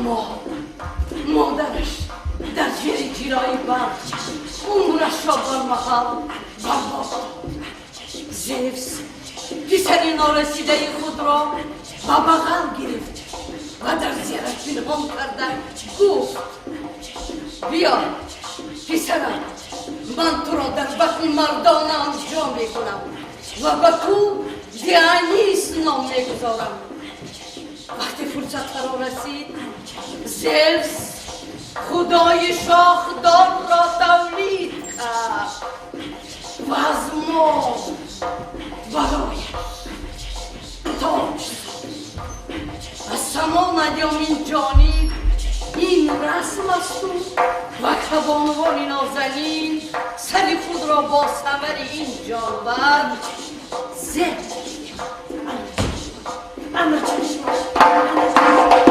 Аммо модараш дар зери ҷилои барқ умрашро бар маҳал барбод дод. Зевс писари норасидаи худро ба бағал гирифт ва дар зераш пинҳон карда гуфт: биё писарам, ман туро дар батни мардонаам ҷо мекунам ва ба ту Дионис ном мегузорам. Вақте фурсат фаро расид, Зевс худои шохдорро тавлид кард ва аз мо барояш тоҷ. Аз ҳамон айём ин ҷониб ин расм асту ва кабонувони нозанин сари худро бо самари ин ҷонвар зеб. Ана чашмаш, ана чашмаш.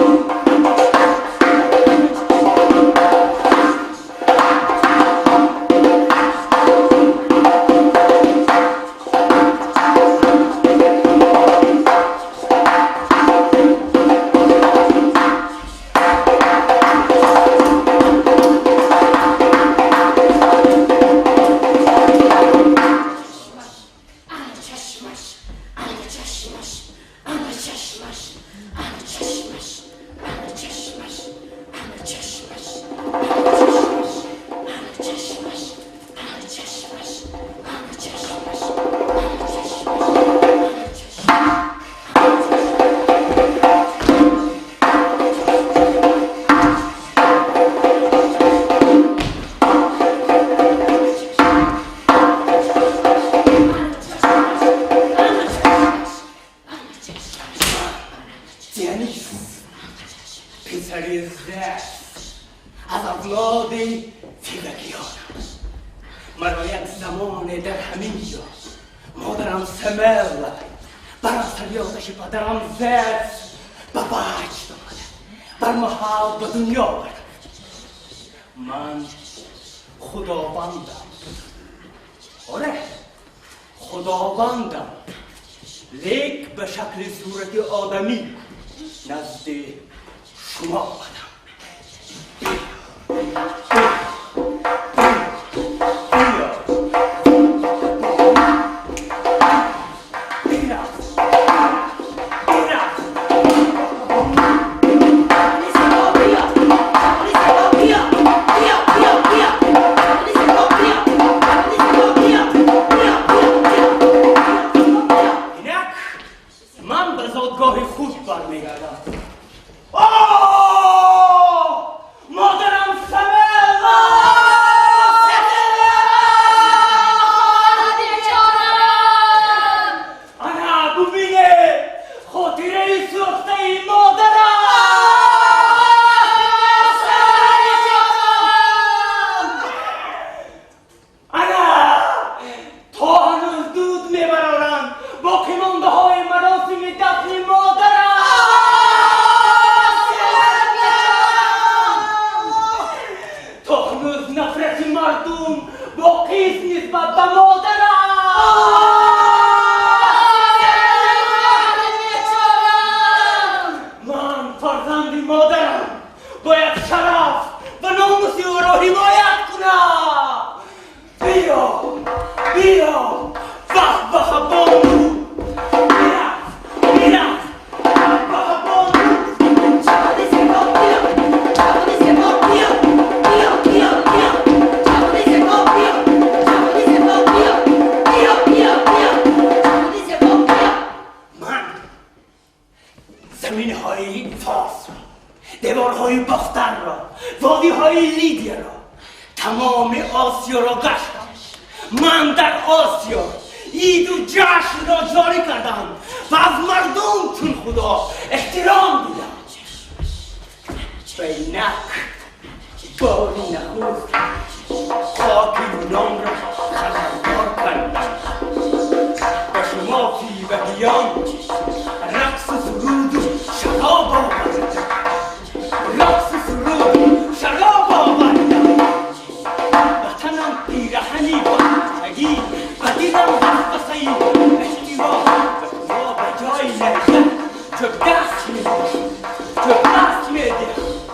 چه دست میده.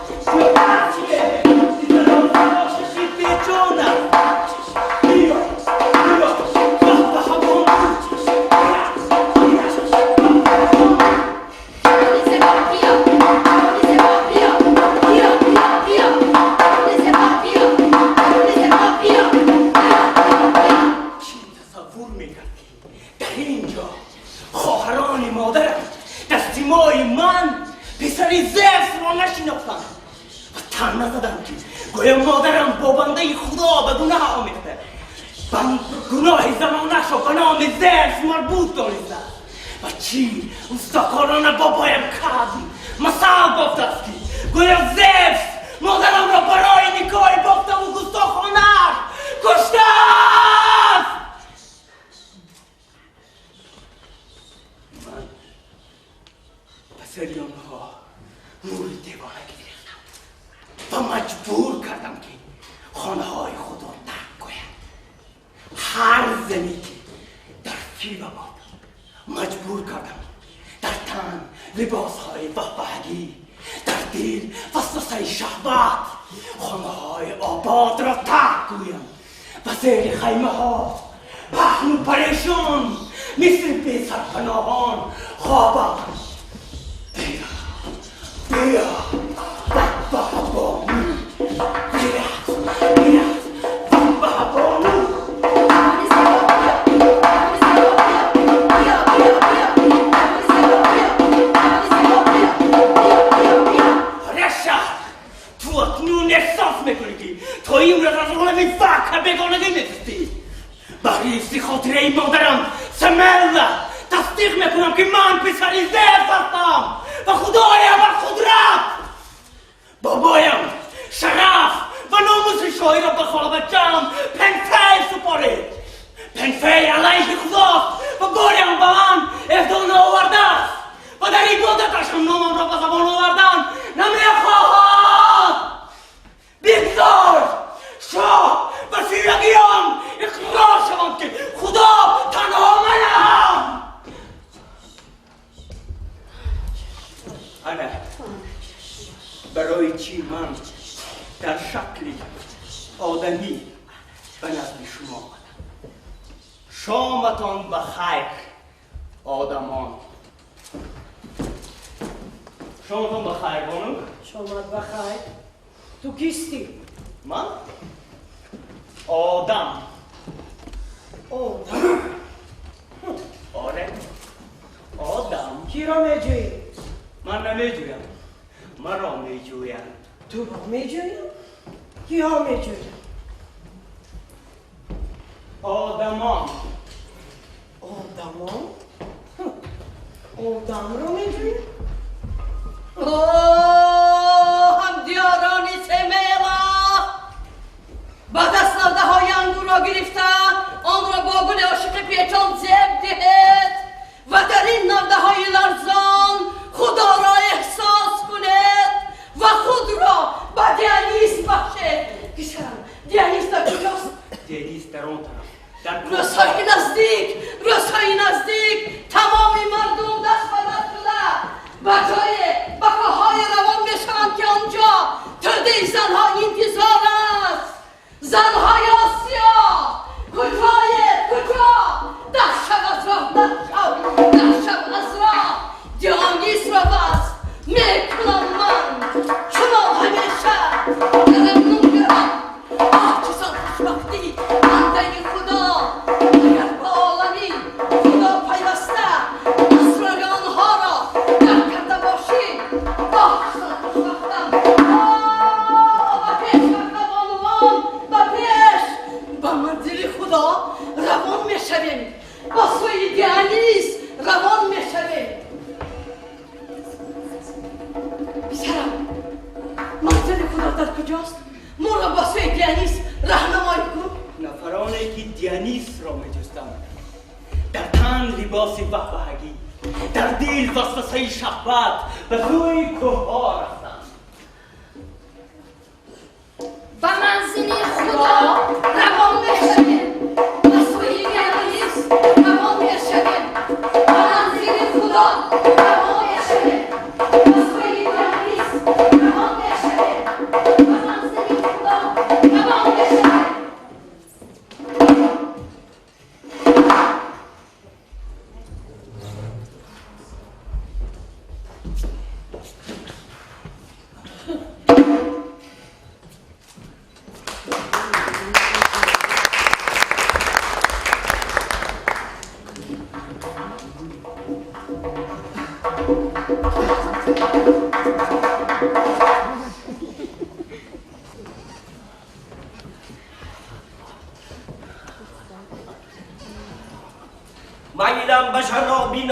میلم به شرابی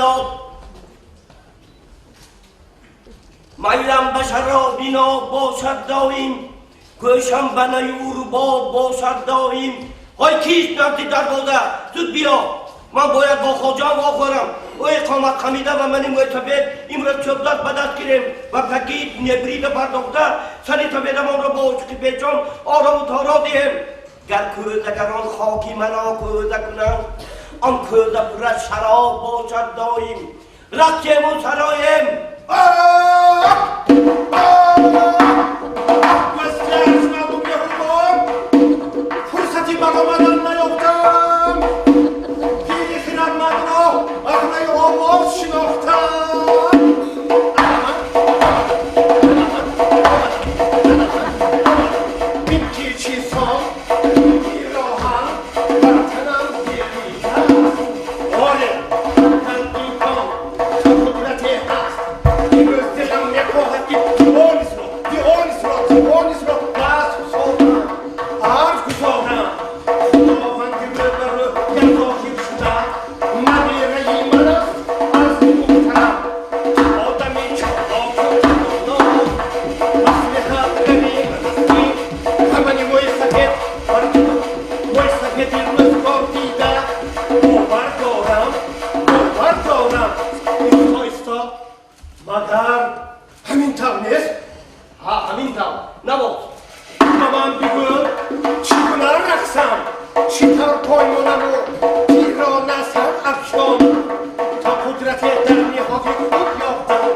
میلم به شرابی باشد دایم، گوشم به نیور باب باشد دایم. های کیست نزد دروازه؟ زود بیا، من باید با خواجه‌ام واخورم. او اقامت خمیده و من معتبد امروز چوبدست به دست گیریم و تکید نبرید پرداخته سر سفیدمان را با عشق پیچان آرام و تارا دهیم. گر کوزگران خاکی مرا کوزه کنند، آن کوزه پر از شراب باشد دایم. رقصیم و سرایم. فرصتی برآمدن نیافتم، پیر خردمند را از ری آواز شناختم. این پیچیسان پیراهن بر تنم دقیق است. آره تندیکان تا قدرت هست. امروز دلم میخواهد که دیوانیس را دیوانیس را دیوانیس را دست سازم، عرض گذارم. خداوند رو به رو گر ظاهر شده مدیره من است از محترم. آدمی چالاک و توانا مصلحت غنی من است که همه موی سفید بر موی سفید روزگار دیده. باور دارم باور دارم. ایستا ایستا، مگر همین طور نیست؟ ها همین طور. نباز به من بگو چگونه رقصم، چطور پایمانم و پیرانه سر افشان، تا قدرت در نهاد خود یافتم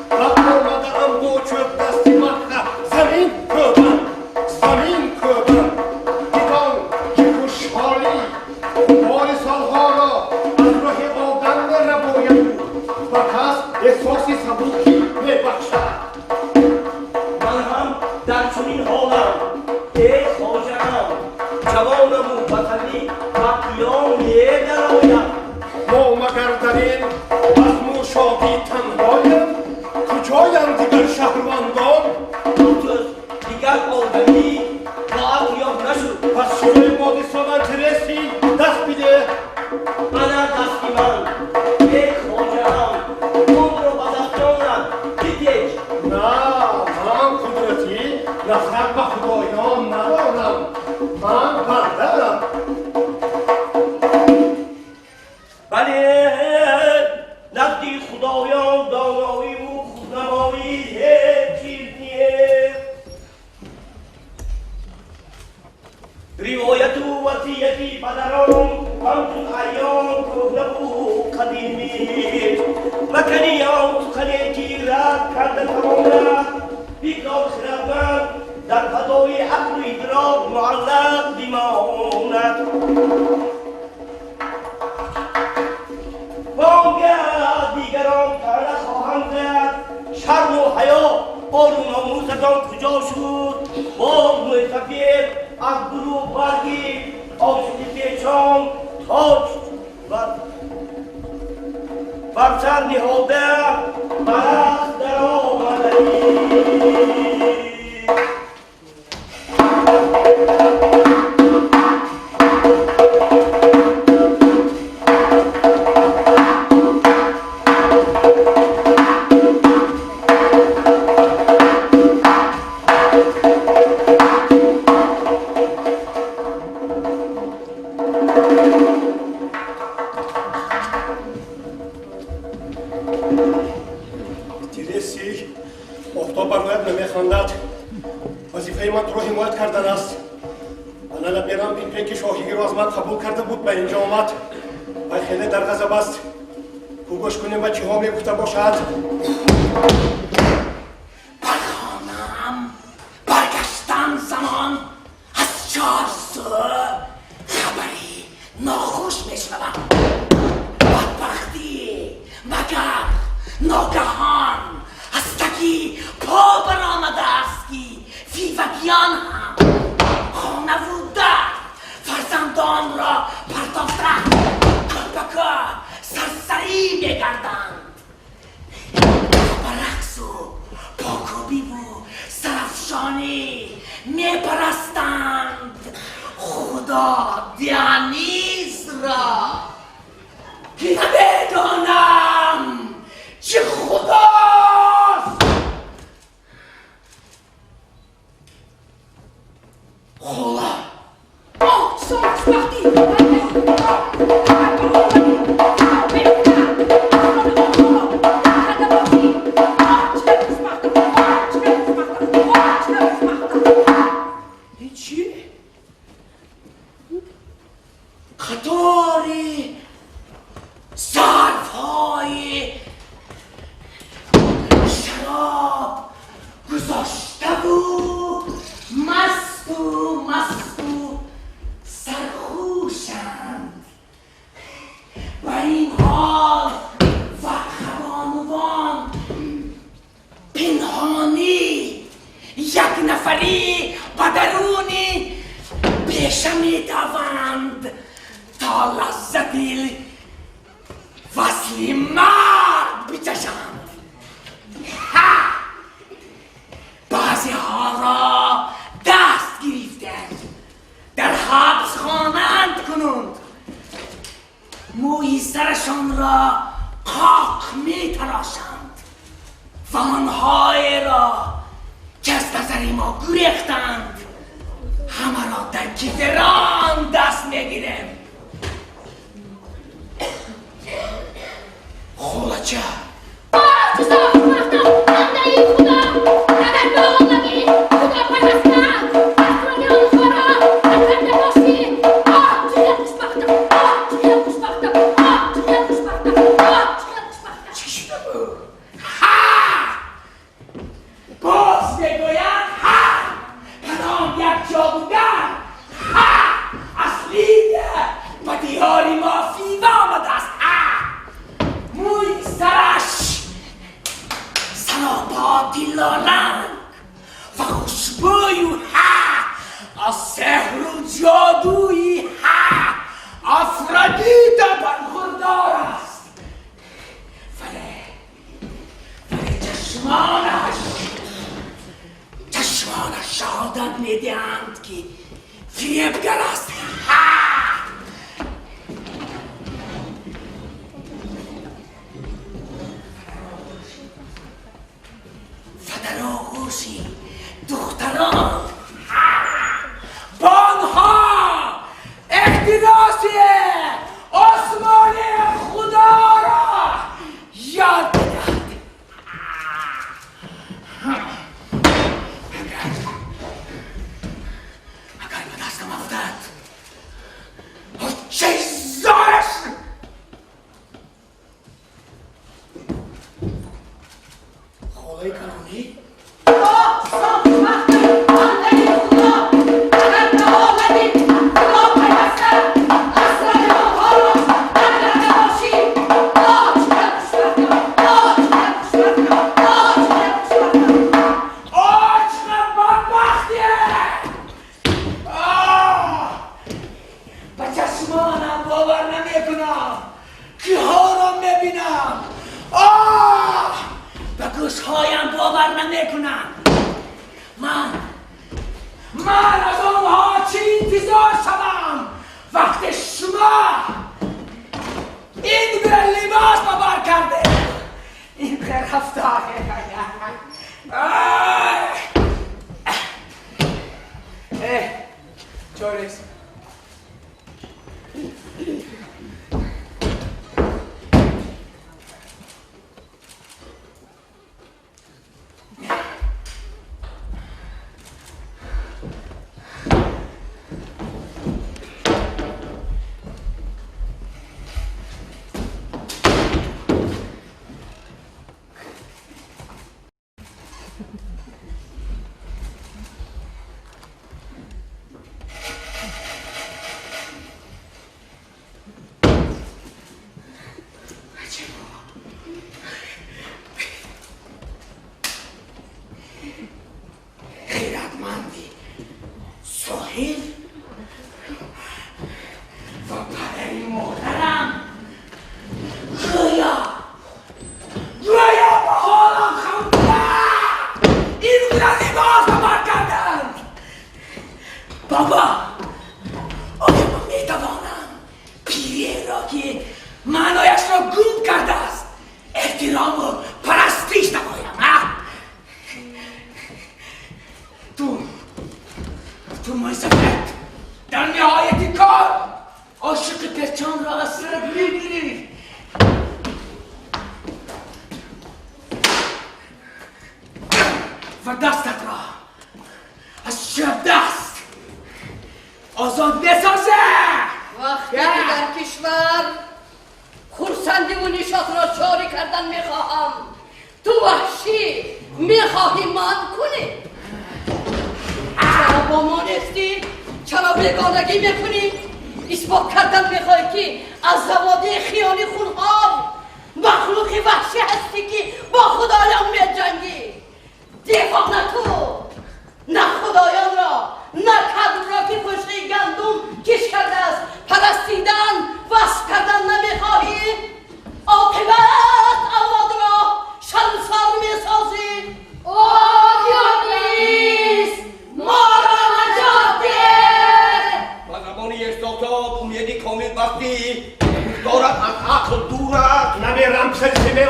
و آمده‌ام با چوب دستی مخه زمین کوبم زمین کوبم. دیدم که خوشحالی غبار سالها را از راه آدم می‌رباید و کس احساس سبکی می‌بخشد. من هم در چنین حالم ای خواجه‌ام، جوانم و وطنی و قیام می‌درآیم. ما مگر در این بزم و شادی تنهایم؟ کجایم دیگر شهروندان؟ جز دیگر آدمی با عقل یافت نشد. پس شروع باد ساون ترسی دست بده. انا دستی من ای خواجه‌ام، اون رو به دستانم بپیچ. نه من قدرتی نفرت به خدایان ندارم، من بنده‌ام. بله نزدی خدایان دانایی و خودنمایی هیچ چیز نیست. روایت و وصیت پدران همچون ایام کهنه و قدیمی و کنیان سخنی که رد کرده تواند بگذار خردمند در فضای عقل و ادراک معلق بماند. وانگه دیگران طعنه خواهند زد، شرم و حیا آر و ناموستان کجا شد؟ باز موی سفید از گل و برگی عاشق پیچان تاج بر سر نهاده برق در آمدنی. ترسی آفتاب بر رویت نمیخندد. وظیفه من تو را حمایت کردن است. من نمیرم پینپین که شاهیگی را از من قبول کرده بود به اینجا آمد و خیلی در غضب است. کو گوش کنیم و چیها میگفته باشد. برخانم برگشتن زمان از چهار سو خبری ناخوش میشنوم. بدبختی مگر ناگهان از تکی پا برآمده است که فیوگیان هم خانه و در فرزندان را پرداخته کپکا سرسری میگردند. برقص و мепарастанд худо Дионис ро, ки намедонам чӣ худост. Хола. Оҳ, хушбахтӣ! Банда бошӣ! Оҳ, чӣ хушбахтам! Оҳ, чӣ хушбахтам! Оҳ, чӣ хушбахтам! Ин чӣ? Қатори зарфҳои шароб гузоштаву масту масту сархӯшанд. Ба ин ҳол вакхабонувон пинҳонӣ як нафарӣ ба даруни беша метаванд, то лаззати васли мард бичашанд. Ҳа, баъзеҳоро даст гирифтанд, дар ҳабс хонанд кунунд, мӯи сарашонро қоқ метарошанд ва онҳоеро, ки аз назари мо гурехтанд, ҳамаро дар Китерон даст мегирем. Холача. Оҳ, чӣ хушбахтам! Бандаи Худо, агар ба олами Худо пайвастаанд, асрори онҳоро накарда бошӣ. Оҳ, чӣ хушбахтам! Оҳ, чӣ хушбахтам! Оҳ, чӣ хушбахтам! Оҳ, чӣ хушбахтам! Чӣ шуда буд? Ҳа, боз мегӯяд, ҳа, кадом як ҷодугар, ҳа, аз Лидия ба диёри мо Фива омадааст. Ҳа, мӯи сараш саропо тиллоранг ва хушбӯю, ҳа, аз сеҳру ҷодуи, ҳа, Афродита бархурдор аст, вале чашмонаш шаҳодат медиҳанд, ки фиребгар аст. Ҳа. Ва дар оғӯши духтарон, ҳа, бо онҳо эҳтироси осмони худоро ёд медиҳад. Агар ба дастам афтад, чӣ зораш. Холаи калонӣ. Оҳ, хушбахтам! Бандаи Худо, агар ба олами Худо пайваста, асрори онҳоро накарда бошӣ. Оҳ, чӣ хушбахтам! Оҳ, чӣ хушбахтам! Оҳ, чӣ хушбахтам! Оҳ, чӣ бадбахтие! Оҳ! Ба чашмонам бовар намекунам, киҳоро мебинам. Оҳ! Ба гӯшҳоям бовар намекунам. Ман аз онҳо чӣ интизор шавам, вақте шумо ин гуна либос ба бар карде, ин гуна рафтор? Ай! Э, чорес. Хиратманди соҳил ва падари модарам гӯё ба ҳолам ханда. و دستت را از شب دست آزاد بسازه. وقتی در کشور خرسندی و نشاط را جاری کردن میخواهم، تو وحشی میخواهی من کنی. چرا با ما نیستی؟ چرا بیگانگی میکنی؟ اثبات کردن میخواهی که از زوادی خیالی خونخوار مخلوق وحشی هستی که با خدایان میجنگی. دیوانه تو نه خدایان را نه کدر را که پشت گندم کش کرده است پرستیدن وصف کردن نمیخواهی. عاقبت اولاد را شرمسار میسازی. آدیانیس ما را نجات ده. با زبان احساسات امیدی کامل بستی دارد از عقل دور است. نمیرم سلسله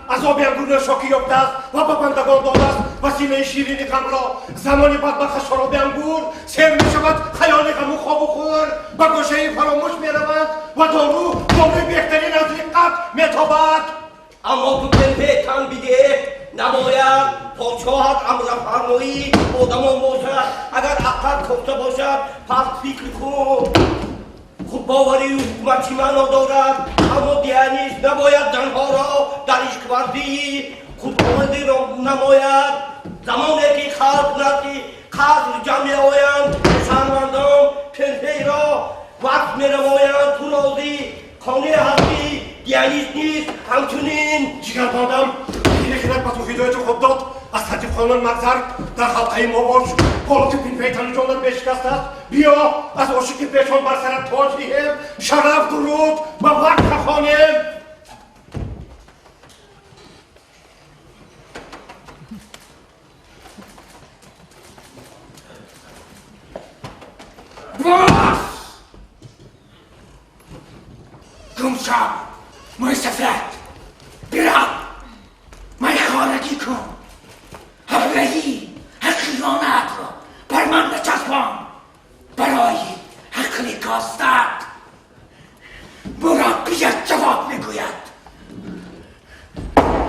از آب انگور نشاکی یافته است و به بندگان داده است وسیله شیرین غم را. زمان بدبخت شراب انگور سیر می شود خیال غم و خواب و خور به گوشه فراموش می روند و دارو داروی بهترین از رقت می تابد. اما تو پنهه تن بیده نباید پادشاهت امر فرمایی آدمان باشد. اگر عقل کفته باشد پس فکر کن. خود باوری حکومت چی معنا دارد؟ اما دیانیس نباید زنها را در عشق ورزی خود باوری را نماید. زمانی که خلق نزد قصر جمع آیند شهروندان پنهه را وقت می نمایند. تو راضی خانه هستی دیانیس نیست. همچنین جگربندم اینه که به تو هدایت خود داد از ترتیب خانان مگذر در حلقه ما باش. حالا که پینپه تن جانت بشکست است بیا از عاشق پیشان بر سرت تاج نهیم. شرف درود و وقت خوانیم. باش گم شو موی سفید برم میخانگی کن. حفلهی خیانت را بر من نچسبان. برای عقل کاستت مربیت جواب میگوید.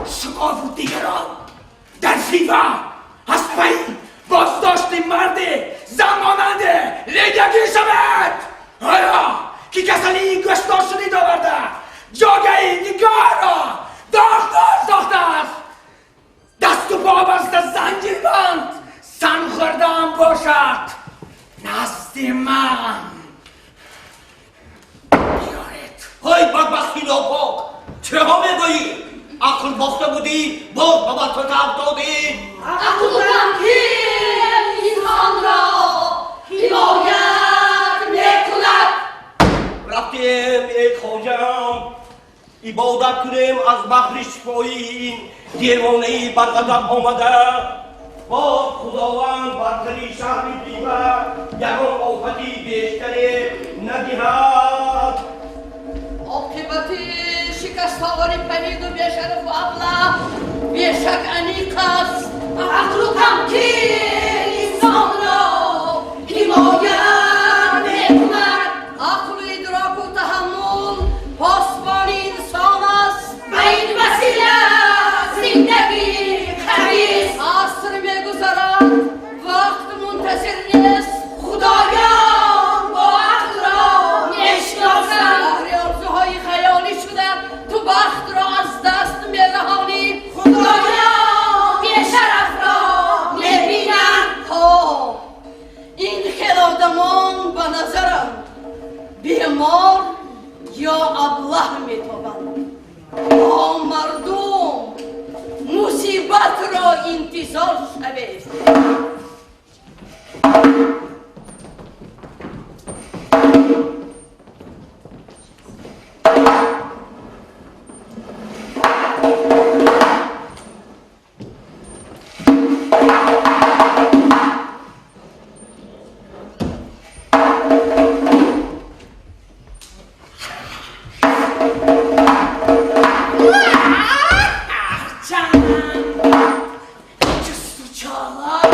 شما و دیگران در فیوا از پی بازداشت مرد زن مانند لیدگی شود. آیا که کسانی گشتاشنید آورده جاگه نگاه را داغدار ساخته است. دست و پا بسته زنجیر بند سن خوردم باشد نزد من بیارید. های بدبختی ناپاک چه ها میگویی؟ عقل باخته بودی باز به وسط افتادی. عقل و تمکین انسان را حمایت میکند. رفتیم ای خواجه‌ام عبادت کنیم از بحر شفایی این دیوانه‌ای بر غضب آمده. باز خداوند برتری شهر بیوه یگان آفتی بیشتری ندهد. عاقبت شکست‌آور پلید و بیشرف و ابله بیشک عمیق است. عقل و تمکین انسان را حمایت میکند. عقل و ادراک و تحمل پاسبان انسان است. به این وسیله زندگی خبیث. عصر میگذرد وقت منتظر نیست. خدایان با عقل را میشناسند. بهر آرزوهای خیالی شده تو بخت را از دست میرهانی. خدایان بیشرف را میبینند. ها این خیل آدمان به نظرم بیمار یا ابله میتابند. با مردم مصیبت را انتظار شوید. چند جستجو.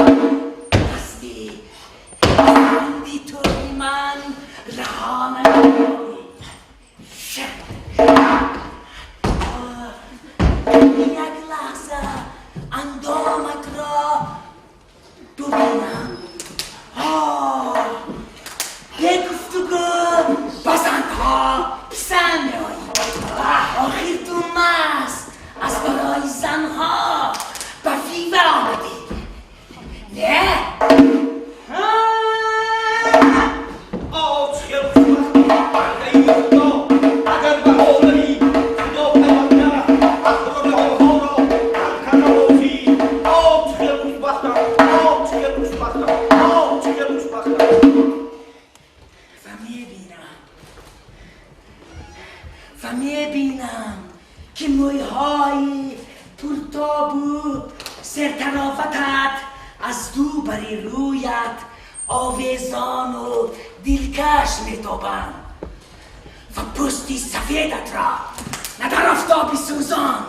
тароватат аз ду бари рӯят овезону дилкаш метобанд ва пӯсти сафедат ро на дар офтоби сӯзон,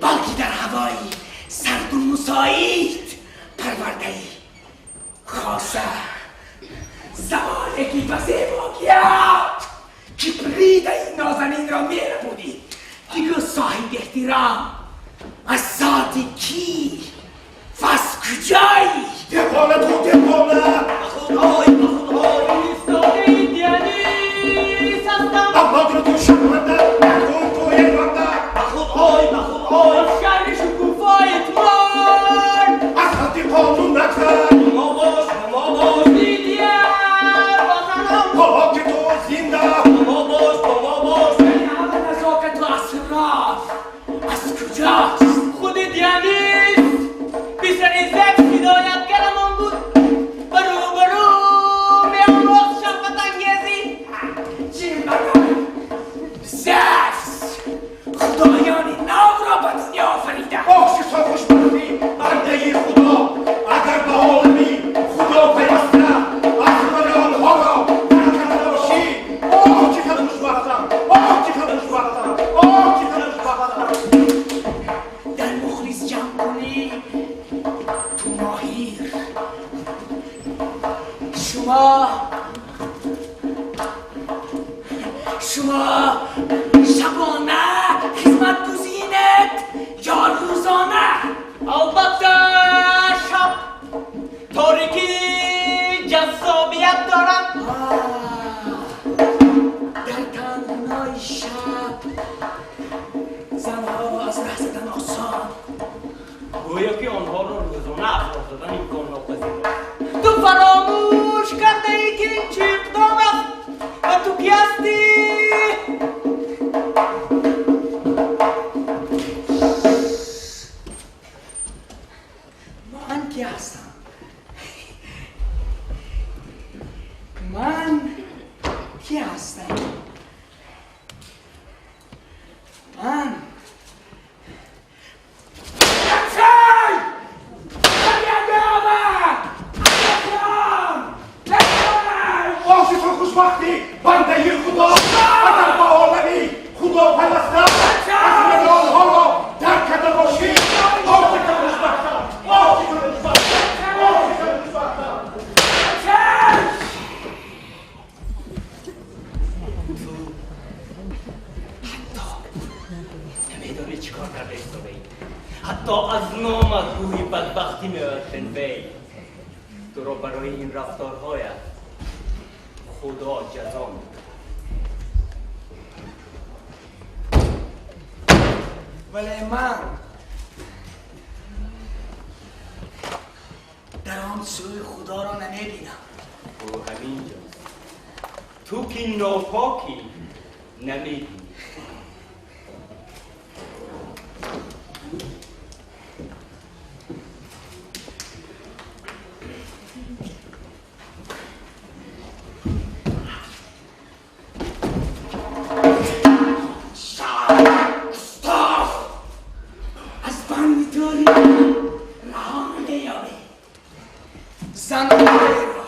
балки дар ҳавои сарду мусоид парвардаӣ. Хоса замоне ки ба зебогият ки придаи нозанинро мерабудӣ, дигу соҳиби эҳтиром аз зоти кӣ ва аз куҷоӣ? Девона, ту девона! Ба худой, ба худой! Фиристодаи Дионис ҳастам. Авлодро ту шарманда накун, ту ерманда! Ба худой, ба худой! Аз шаҳри шукуфои Трой. Аз ҳадди қонун нагзар! Бо мо бош, бо мо бош! Фидия ватанам. Ҳоло ки ту зинда! Бо мо бош, бо мо бош! Ин ҳама назокату асрор аз куҷост? Худи Дионис писари Зевс ҳидоятгарамон буд. Ба рӯбарӯ меомӯхт шафқатангезӣ. Чӣ магар Зевс худоёни навро ба дунё офарида? Ошиқо хушбахтӣ, бандаи Худо, агар ба олами Худо пайваста асрори онҳоро дарк карда бошӣ. Оҳ, чӣ қадр хушбахтам! Оҳ, чӣ қадр хушбахтам! Оҳ, чӣ қадр хушбахтам! Дар мухлис ҷамъ кунӣ ту моҳир. Шумо шабона хизматгузинед ё рӯзона? Албатта шаб торикӣ ҷаззобият дорад. Дар тангнои шаб занҳоро аз раҳ задан осон. Гӯё ки онҳоро рӯзона аз роҳ задан имконнопазир аст. Ту фаромӯш кардаӣ ки ин чӣ иқдом аст ва ту кӣ ҳастӣ? Ман кӣ ҳастам? Ман кӣ ҳастам? Ман Алексей! Ошиқо хушбахтӣ, бандаи Худо, агар ба олами Худо пайваста асрори онҳоро дарк карда бошӣ. Оҳ, чӣ қадр хушбахтам! Оҳ, чӣ қадр хушбахтам! Оҳ, чӣ қадр хушбахтам! Ту ҳатто намедонӣ чӣ кор карда истодаӣ. Ҳатто аз номат бӯи бадбахтӣ меояд, Пенфей. Туро барои ин рафторҳоят Худо ҷазо медиҳад. Вале ман дар он сӯи Худоро намебинам. Ӯ ҳамин ҷост. Ту ки нопокӣ намебинӣ. Густав, аз банди тори раҳо намеёбӣ. Занҳоеро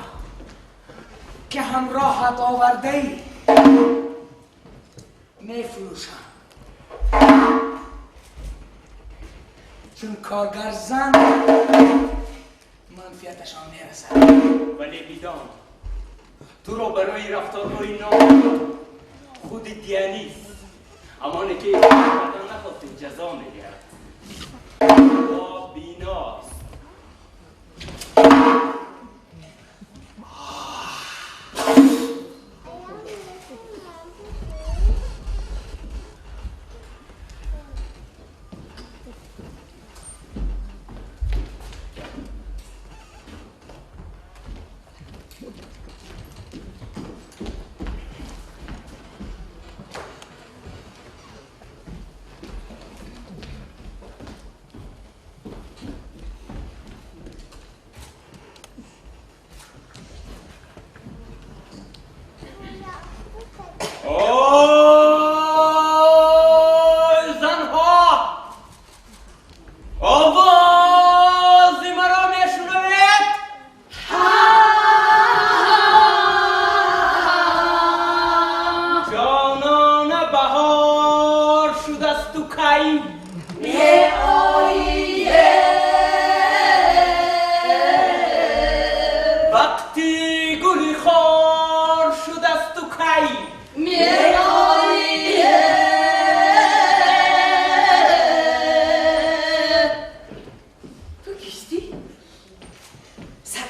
ки ҳамроҳат овардаӣ мефурӯшам, чун коргар зан манфиаташон мерасад. Вале бидон, туро барои рафторҳои нопок худи Дионис, ҳамоне ки эътироф кардан нахостӣ, ҷазо медиҳад. Худо биност.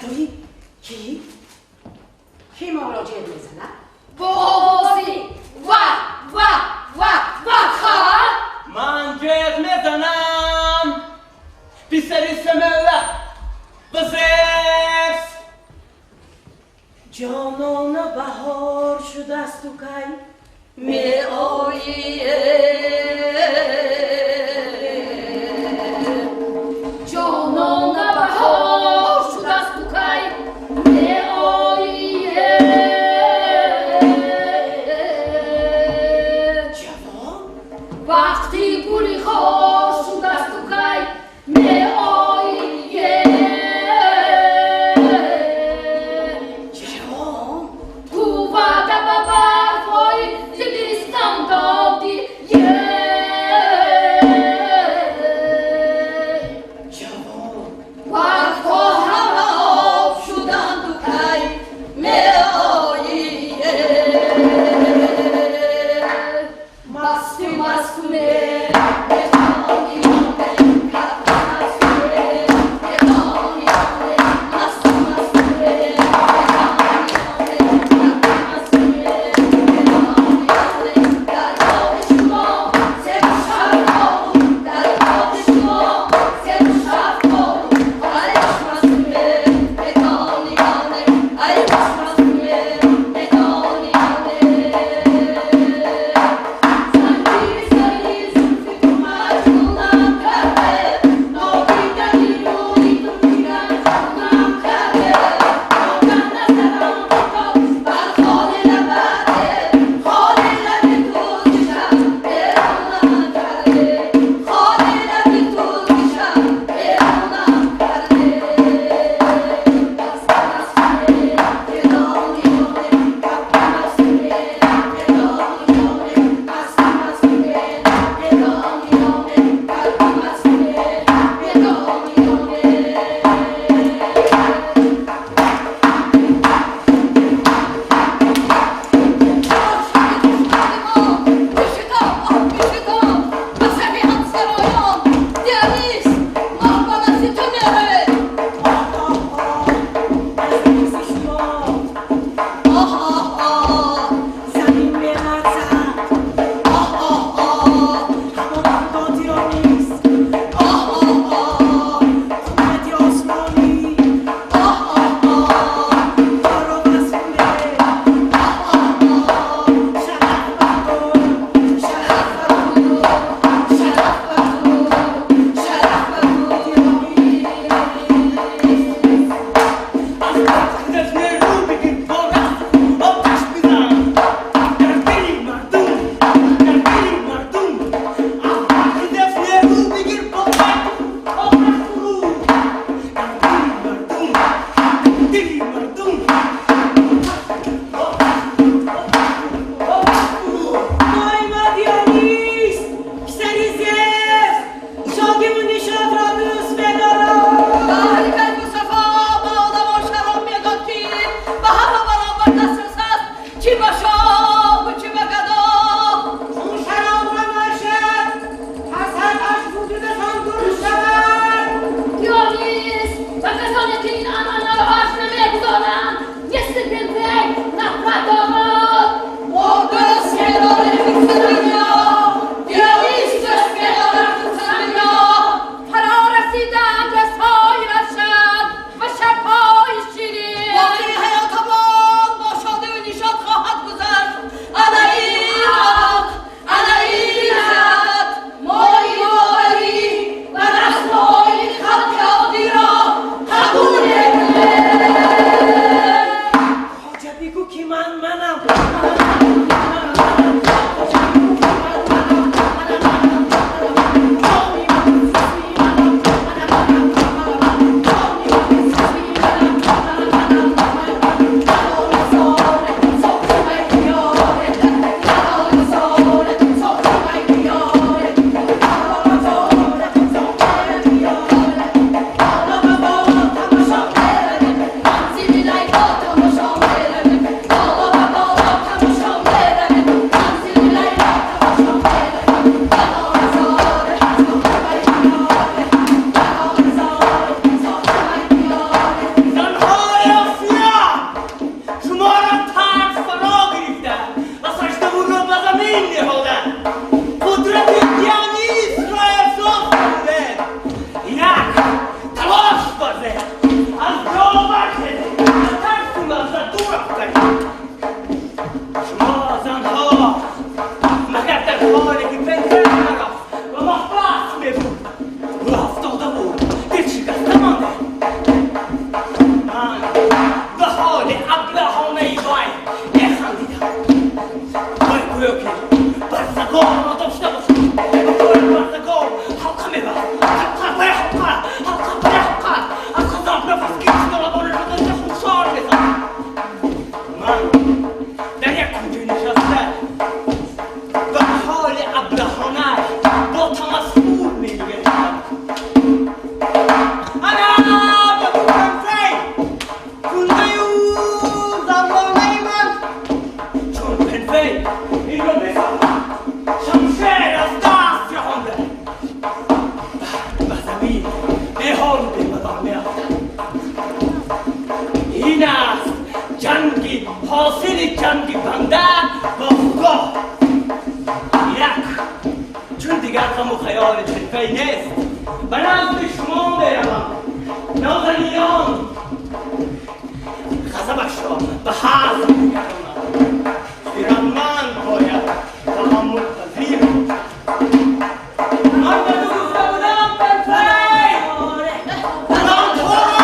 Бачаҳои кӣ? Кӣ моро ҷеғ мезанад? Бо овози ва ва ва ва ха. Ман ҷеғ мезанам, писари Семела ва Зевс. Ҷонона, баҳор шудасту кай меоӣ? Ҷонона, баҳор шудасту кай меоӣ? Ҷавон. Вақти гули хор шудасту кай меоӣ? Ҷавон. Ту ваъда ба барфҳои зимистон додӣ. برمی‌افتد. این است جنگی حاصل جنگ بنده با خدا. یک چون دیگر غم و خیال حرفه‌ای نیست، به نزد شما میروم نازنینان. غضبش را به حزم می‌گردانم. خردمند باید تحمل پذیر باشد. من به تو گفته بودم پنفی، من تو را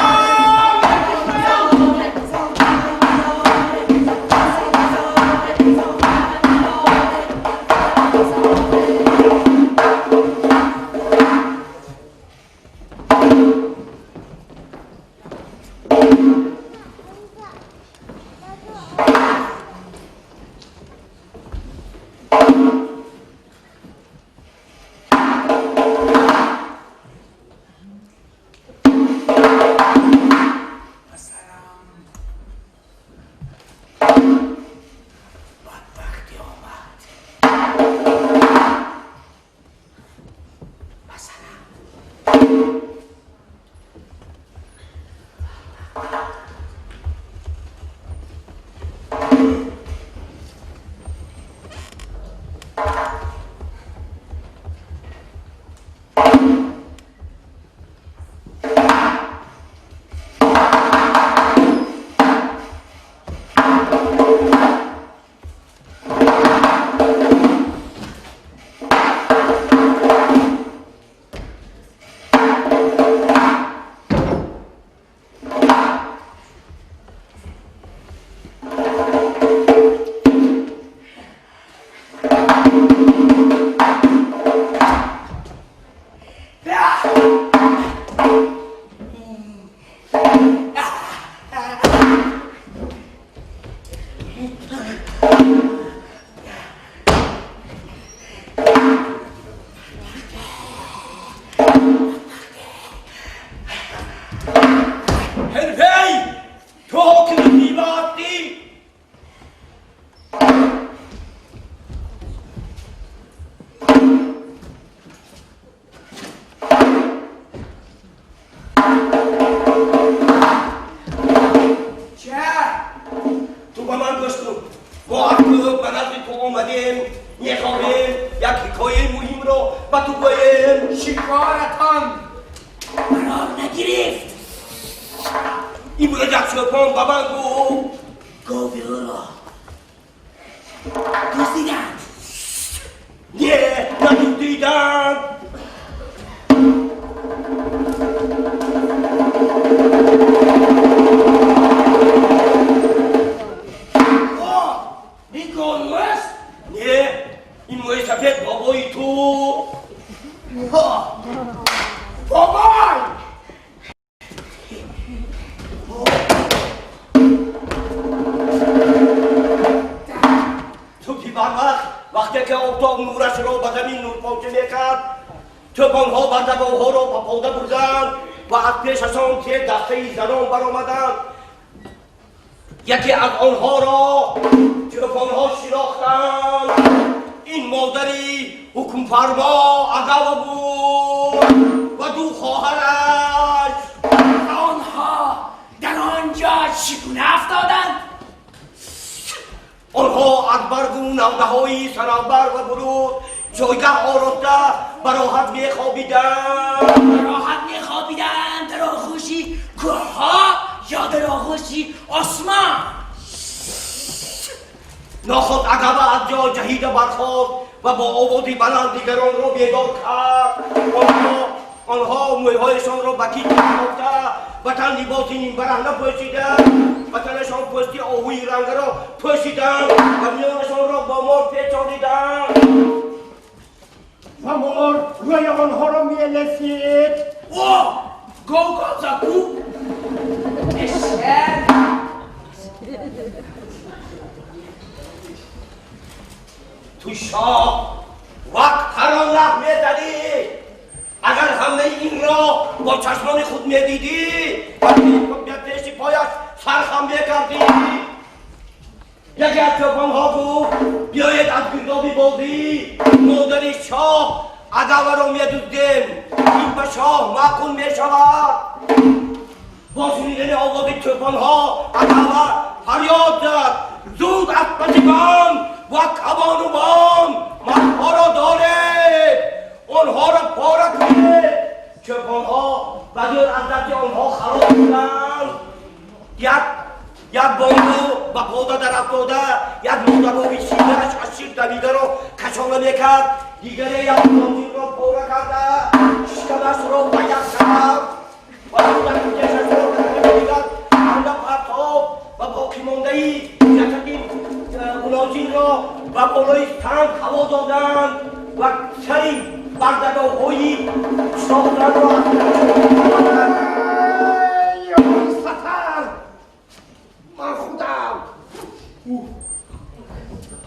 تو شاه وقت هر آن لح می‌زدی. اگر همه این را با چشمان خود می‌دیدی و پیش پایش سرخم می‌کردی. یکی از چوپان‌ها گفت بیایید از گرداب بازی مادر شاه عدوه را می‌دزدیم، این به شاه معقول می‌شود. Бо шунидани овози чӯпонҳо Атава фарёд зад: зуд аз пасигон ва кабонувон мардҳоро доред, онҳоро пора кунед. Чӯпонҳо ба зӯр аз дасти онҳо халос шуданд. Як бону ба пода дар афтода як модарови синааш аз шир давидаро кашола мекард, дигаре як нозирро пора карда шикамашро ба як тараф ва кӯдакашро дигар анда партоб ва боқимондаи ҷасади мунозирро ба болои санг ҳаво доданд ва сари бардагоҳҳои сохтанро сатар. Ман худам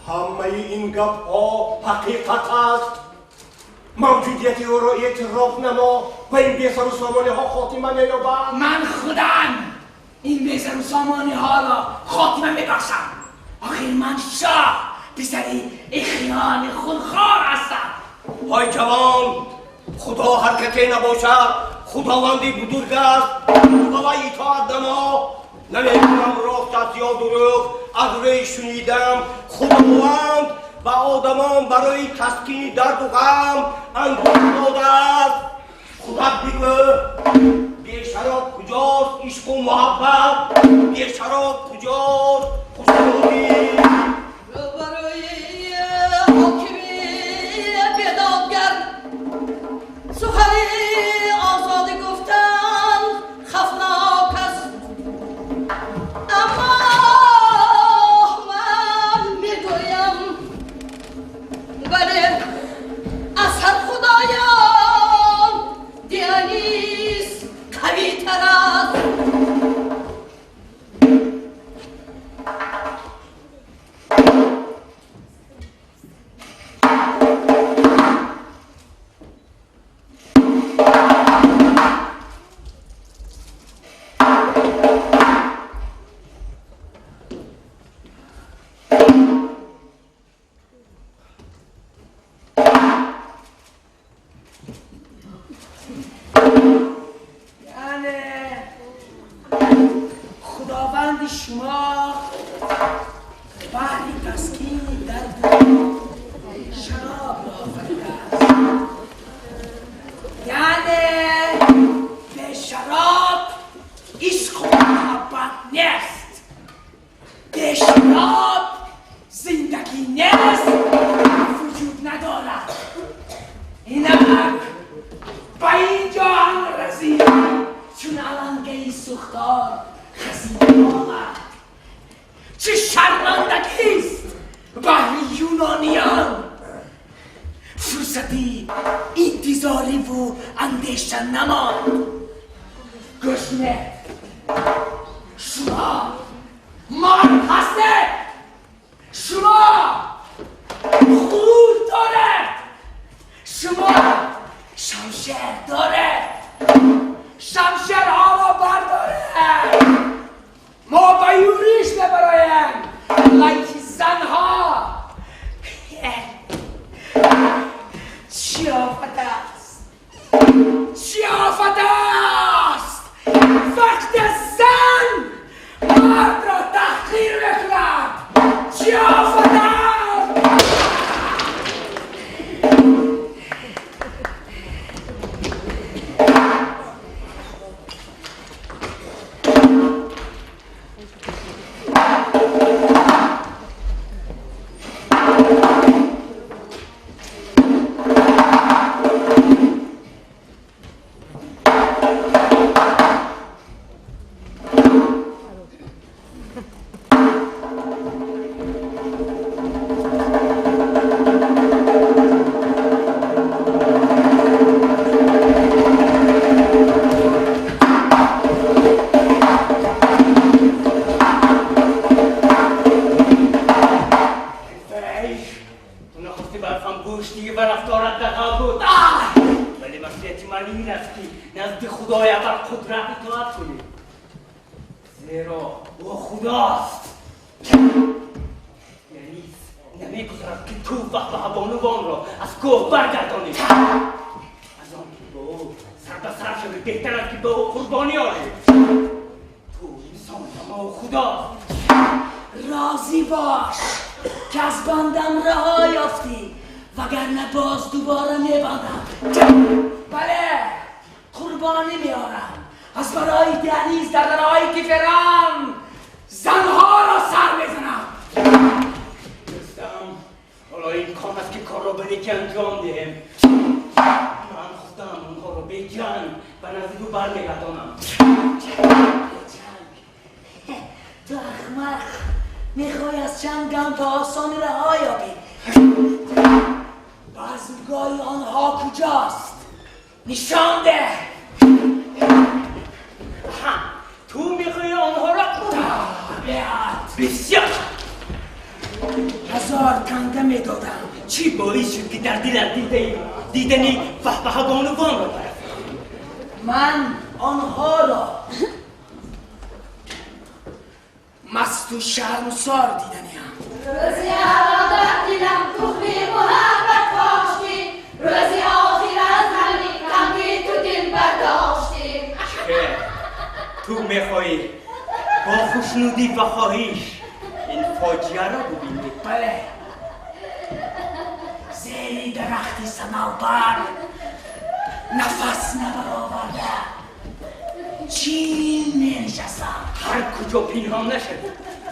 ҳамаи ин гапҳо ҳақиқат аст. Мавҷудияти ӯро эътироф намо ва ин бесару сомониҳо хотима меёбанд. Ман худам ин бесару сомониҳоро хотима мебахшам. Охир ман шоҳ писари ихёни хунхор ҳастам. Ҳой ҷавон, худо ҳар касе набошад, худованди бузург аст. Ба вай итоат намо. Намедонам рост аст ё дурӯғ, аз рӯи шунидам худованд ба одамон барои таскини дарду ғам ангур додааст. Худат бигӯ, бешароб куҷост ишқу муҳаббат, бешароб куҷост хушнудӣ? Рӯбарӯи ҳокими бедодгар сухани озодӣ гуфтан хафнок аст, аммо ман мегӯям вале аз ҳар худоён Дионис қавитар аст. یعنی خداوند شما بهر تسکین درد شراب را آفریده است. یعنی به شراب عشق و محبت نیست، به شراب زندگی نیست، وجود ندارد. اینک به اینجا هم رسید چون علنگه سوختار خزیده آمد. چه شرمندگی است بهر یونانیان. فرصتی انتظاری و اندیشه نماند. گشنه شما مرد هستید، شما غرور دارد، شما شمشیر دارد، شمشیرها را بردارد. ما به یوریش ببرایم علیه زنها. چی آفت است، چی آفت است وقت زن مرد را تحقیر میکند. چی آفت است. تو نخواستی برفم گوش دیگه و رفتارت دقیق بود، ولی مسئولیت من این است که نزد خدای ابر قدرت اطاعت کنی، زیرا او خداست. یعنی نمیگذارد که تو و بانوان را از کوه برگردانی. از آن که با او سر به سر شوی بهتر است که به او قربانی آری. تو انسان و ما خدا. راضی باش که از بندم رها یافتی، وگرنه باز دوباره میبندم. بله، قربانی میارم از برای دهلیز در درهای کفران زنها را سر میزنم. دوستم، حالا امکان است که کار را به نیکی انجام دهیم. من خودم اونها را به جنگ به نزدیک او برمیگردانم. جنگ؟ تو احمق، میخوای از چند گام به آسانی رها یابی. بزمگاه آنها کجاست؟ نشان ده. تو میخوای آنها را بسیار 1000 تنگه میدادم. چی باعث شد که در دلت دیدنی فهفه بانوان را برد؟ من آنها را مست و شرمسار دیدنیم. روزی در دلم تخمی محبت کاشتی، روزی آخر از همین غمی تو دل برداشتی. تو میخوایی با خوشنودی و خواهیش این فاجعه را ببینی؟ بله، زیر درخت صنوبر نفس نبرآورده چین می نشستم. هر کجا پنهان نشد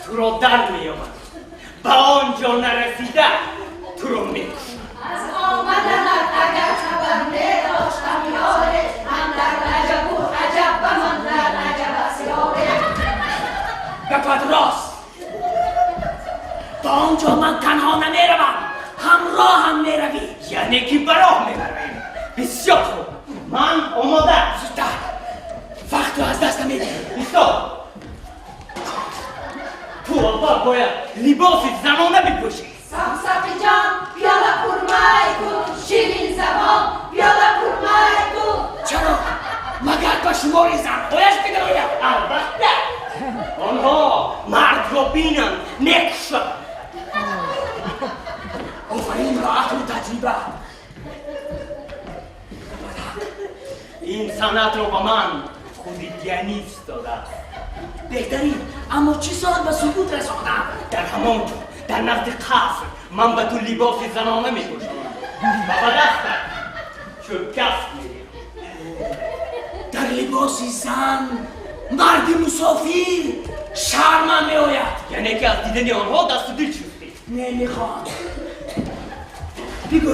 تو را در میآورد، به آنجا نرسیده تو را میکشم. از آمدنت اگر خبر نداشتم یاره، هم در عجب و عجب و من در عجب است یاره. گپت راست، تا آنجا من تنها نمیروم، همراه هم میروی. یعنی که براه میبریم. بسیار خوب، من آماده. زودتر، وقت رو از دست میدی. ایستا، تو اول باید لباس زنانه بپوشی. سمسق جان پیاله پر می کن، شیرین زبان پیاله پر می کن. چرا؟ مگر به شمار زنهایش بدراید؟ البته آنها مرد را بینند نکشند. آفرین را عقل و تجربه. این صنعت را به من خود دیانیس داده است. بهترین، اما چه سال به سکوت رساندم؟ در همان جا در نزد قصر من به تو لباس زنانه میپوشانم و به دستت چوب دست میدهم. در لباس زن مرد مسافر شرمم میآید. یعنی که از دیدن آنها دست و دل شستی؟ نمیخوام. بگو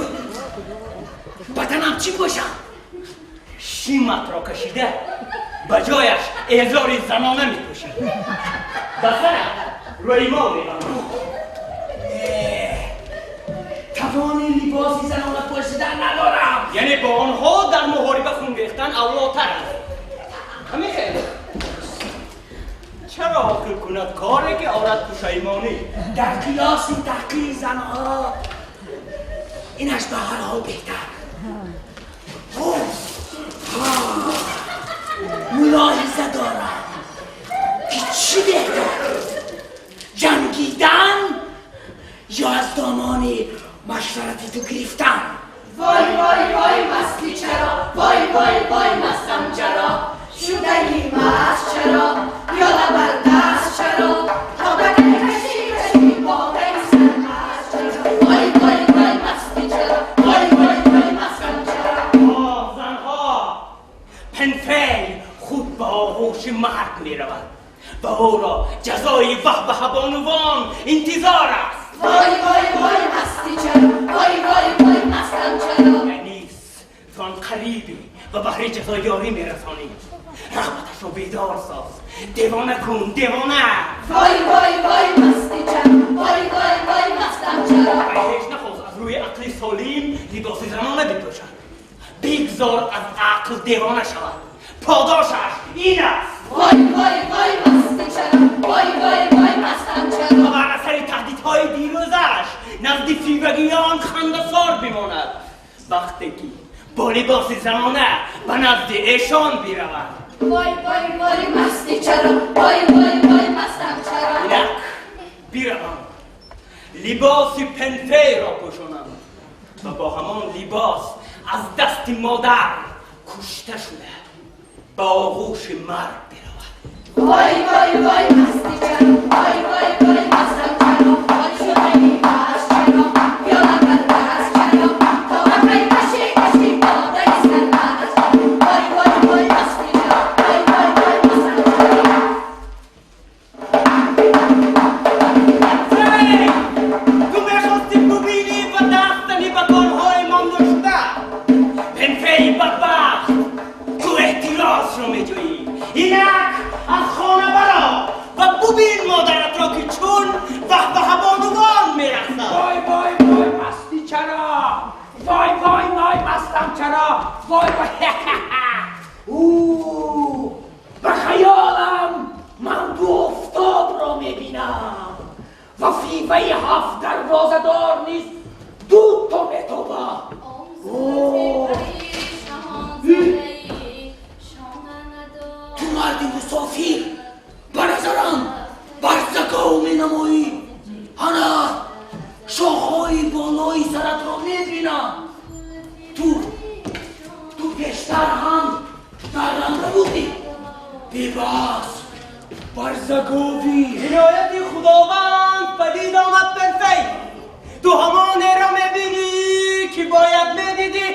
بدنم چی باشم؟ شیمت را کشیده به جایش ازار زنانه میپوشی، به سرت ریما میبندی. توان لباس زنانه پوشیدن ندارم. یعنی با آنها در محاربه خون ریختن اولاتر است. همین خیلی. چرا عاقل کند کاری که آرد پشیمانی؟ در قیاس تحقیر زنها اینش به هر حال بهتر. ملاحظه دارم که چی بهتر، جنگیدن یا از دامان مشورتی تو گرفتن؟ وای وای وای مستی چرا، وای وای وای مستم چرا، شدهی مست چرا، پیاله بر دست چرا، تا به کشی کشی با سرمست چرا، وای وای وای مستی چرا، وای وای وای مستم چرا. آه زنها، پنفی خود به آغوش مرگ می رود و او را جزای وهبه بانوان انتظار است. وای وای وای مستی چرا، وای وای وای مستم چرا. یعنی زان قریبی و بهر جزا یاری میرسانی، رغبتش را بیدار ساز، دیوانه کن دیوانه. وای وای وای مستی چرا، وای وای وای مستم چرا. و هیچ نخواست از روی عقل سالیم لباس زنانه بپوشد، بگذار از عقل دیوانه شود، پاداشش این است. وای وای وای مستی چرا، وای وای وای مستم چرا. و بر اثر تهدیدهای دیروزش نزد فیوگیان خنده‌سار بماند، وقتی که با لباس زنانه به نزد ایشان برود. وای وای وای مستی چرا، وای وای وای مستم چرا. اینک بروم لباس پنفه را پوشانم و با همان لباس از دست مادر کشته شده Ба оғӯши марг биравад. Вой вой вой масти чаро, вой вой вой мастам чаро, вой шудаи маст чаро, пиёла бар даст чаро, то ақай каши каши бодаи сармаст чаро, вой вой вой масти чаро, вой вой вой мастам чаро. Фрей! Ту мехости бубинӣ ва даст зани ба корҳои монда шуда. Пенфей бадбахт, ту эҳтиросро меҷӯӣ. Инак аз хона баро ва бубин модаратро, ки чун ваҳваҳабонувон мерақсад. Вой вой вой масти чаро, вой вой вой мастам чаро, вой вой. Ӯ, ба хаёлам ман ду офтобро мебинам ва фиваи ҳафт дарвозадор низ дуто метобад. Ту марди мусофир ба назарам барзагов менамоӣ. Ана шохҳои болои саратро мебинам. Ту пештар ҳам дарранда будӣ. Бебаҳс барзаговӣ. Инояти Худованд падид омад, Пенфей. Ту ҳамонеро мебинӣ, ки бояд медидӣ.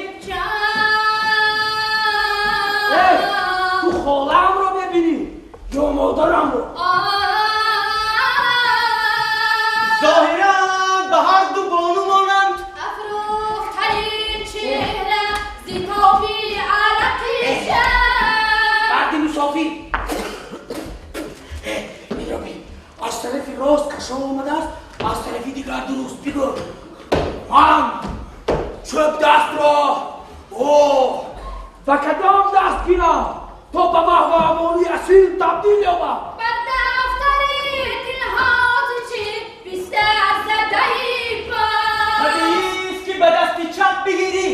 Э, ту холаамро мебинӣ ё модарамро? Зоҳиран ба ҳар ду бону монанд. Афрӯхтарин чеҳра зи тоби арақи шаб. Марди мусофир, инро бин, аз тарафи рост кашол омадааст, аз тарафи дигар дуруст. Бигӯ, ман чӯбдастро о ба кадом даст гирам, то ба ваҳваҳабонуи асил табдил ёбам? Бар дафтари дилҳо ту чӣ бистар задаи боз. Табиист, ки ба дасти чап бигирӣ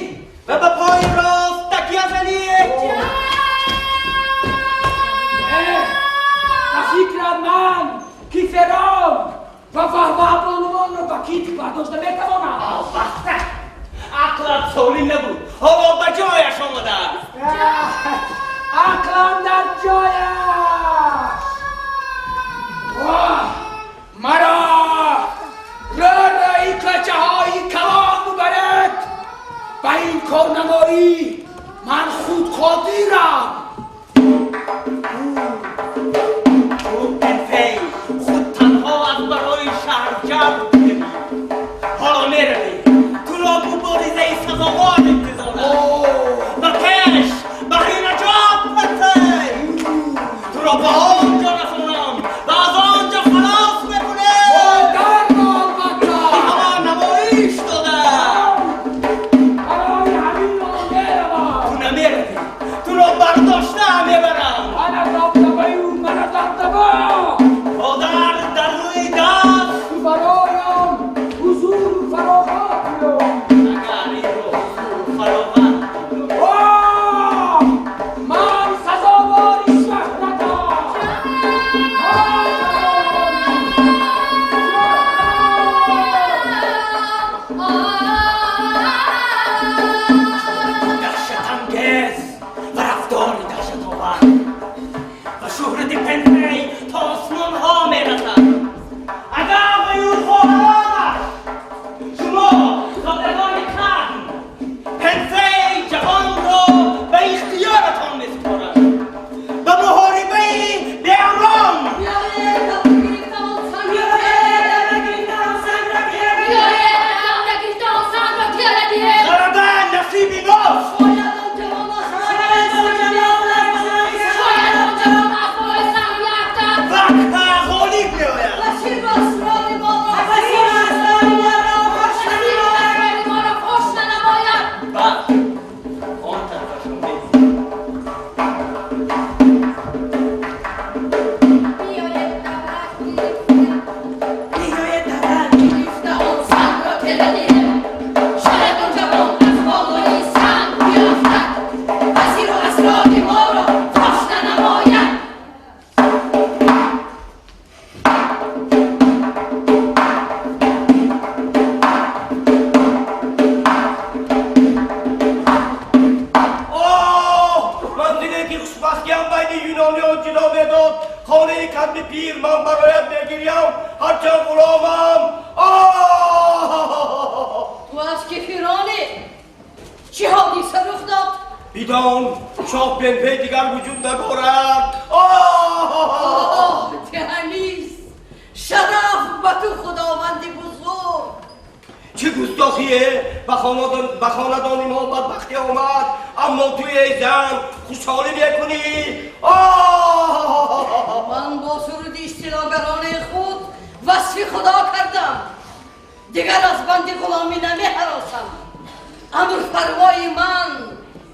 ва ба пои рост такя занӣ. Ба фикрам, ман киферон ва ваҳваҳабонувонро ба китф бардошта метавонам. Албатта, ақлат солим набуд, ҳоло ба ҷояш омадааст. Ақлам дар ҷояш. Воҳ, маро рӯрӯи кӯчаҳои калон бубаред. Ба ин корнамоӣ ман худ қодирам. Ту, Пенфей, худ танҳо аз барои шаҳрҷамъ будӣ. Ҳоло меравӣ, туро муборизаи сазовор интизор аст. Ба пеш, баҳри наҷот, Пенфей! Туро ба он ҷо расонам ва аз он ҷо халос мекунем. Модарро албатта. Ба ҳама намоиш дода. Барои ҳамин он меравам. Ту намеравӣ, туро бардошта мебарам. Мана дабдабаю, мана дабдаба. Модар дар рӯи даст. Ту бароям ҳузуру фароғат биёр. Агар инро ҳузуру фароғат. Оҳ, ман сазовори шӯҳратам. дод хонаи кадми пир ман бароят мегирям ҳарчанд ғуломам. Ту аз ки фиронӣ? Чӣ ҳодиса рух дод? Бидон шоҳ Пенфей дигар вуҷуд надорад. Дионис, шараф ба ту худованди бузург. Чӣ густохие ба хонадони мо бадбахтӣ омад, аммо ту эй зан хушҳолӣ мекунӣ. Ман бо суруди истилогаронаи худ васфи худо кардам. Дигар аз банди ғуломӣ намеҳаросам. Амрфармои ман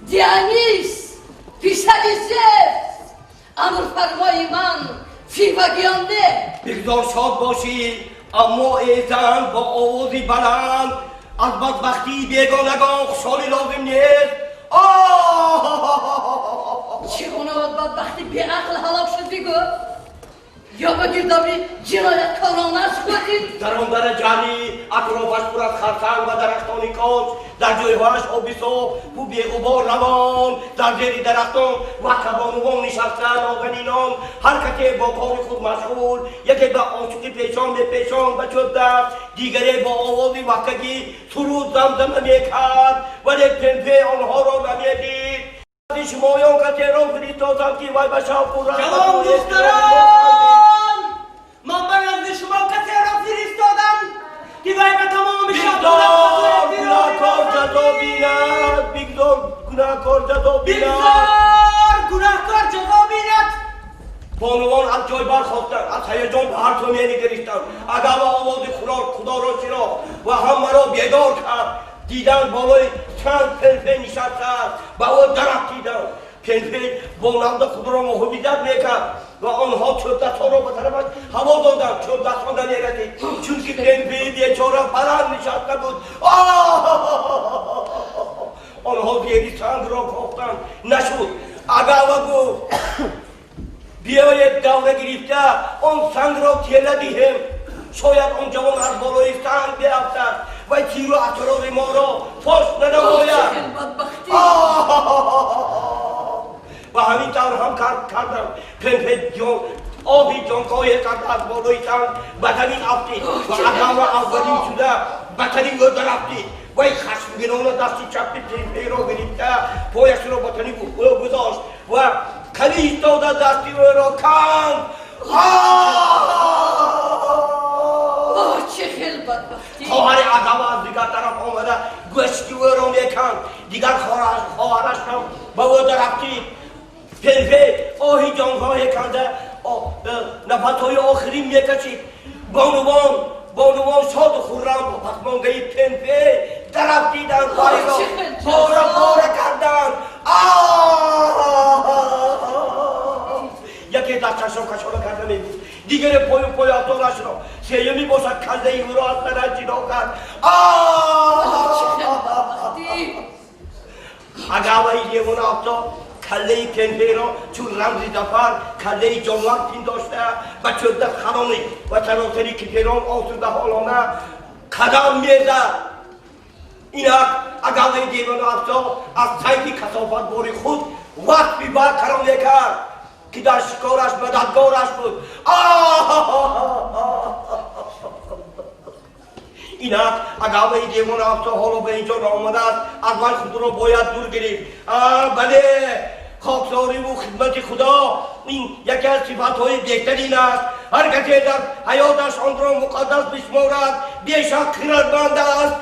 Дионис, писари Зевс, амрфармои ман Фивагионде. Бигзор шод бошӣ, аммо эй зан бо овози баланд аз бадбахтии бегонагон хушҳолӣ лозим нест. Чӣ гуна бадбахти беақл ҳалок шуд бигӯ? Ё ба гирдоби ҷинояткоронаш хӯрдид? Дар он дара ҷарӣ атрофаш пур аз харсанг ва дарахтони коч, дар ҷойҳояш оби соф ва беғубор равон, дар зери дарахтон вакабонувон нишаста нозанинон, ҳар касе бо кори худ машғул, яке ба ошуқи пешон мепешон ба чӯб даст, дигаре бо овози вакагӣ суруд замзама мекард, вале Пенфей онҳоро намедид. Шумоён касеро фиристодам ки вай ба шавқу Ҷавон духтарон, ман ба назди шумо касеро фиристодам ки вай ба тамоми Бигзор гунаҳкор ҷазо бинад, бигзор гунаҳкор ҷазо бинад. Бигзор гунаҳкор ҷазо бинад. Бонувон аз ҷой бархостанд, аз ҳаяҷон ба ҳар сӯ менигаристанд. Агава овози худоро шинохт ва ҳамаро бедор кард. Диданд болои чанд Пенфей нишастааст, ба ӯ дарафтиданд. Пенфей бо навда худро муҳофизат мекард ва онҳо чӯбдастҳоро ба тарафаш ҳаво доданд. Чӯбдастҳо намерасид, чунки Пенфеи бечора баланд нишаста буд. Онҳо зери сангро кофтанд, нашуд. Агава гуфт: биёед давра гирифта он сангро тела диҳем, шояд он ҷавон аз болои санг биафтад ва тиру асрори моро фош нанамояд. Ва ҳамин тавр ҳам кардам. Пенфей оҳи ҷонкоҳе кард, аз болои санг ба замин афтид ва Агава аввалин шуда ба тани ӯ дарафтид. Вай хашмгинона дасти чапи Пенфейро гирифта пояшро ба тани ӯ гузошт ва калид дода дасти ӯро канд. Чӣ хел бадбахтӣ! Хоҳари Агава аз дигар тараф омада гӯшти ӯро меканд. Дигар хоҳараш ҳам ба ӯ дарафтид. Пенфей оҳи ҷонхоҳе канда нафасҳои охирин мекашид. Бонувон шоду хуррам ба пасмондаи Пенфей дарафтиданд, вайро пора пора карданд. Яке дасташро кашола карда мегуфт, дигаре пою пойафзолашро, сеюмӣ бошад каллаи ӯро аз сараш ҷудо кард. Агаваи девонаафзо каллаи Пенфейро чун рамзи зафар каллаи ҷонвар пиндошта ба чӯбдаст харонид ва саросари Китерон осудаҳолона қадам мезад. Инак Агаваи девонаафзо аз сайди касофатбори худ васфи барқарор мекард ки дар шикораш мададгораш буд. Инак Агаваи девонаафзо ҳоло ба инҷо омадааст, аз вай худро бояд дур гирифт. Бале, хоксориву хидмати худо ин яке аз сифатҳои беҳтарин аст. Ҳар касе дар ҳаёташ онро муқаддас бишморад, бешак хирадманд аст.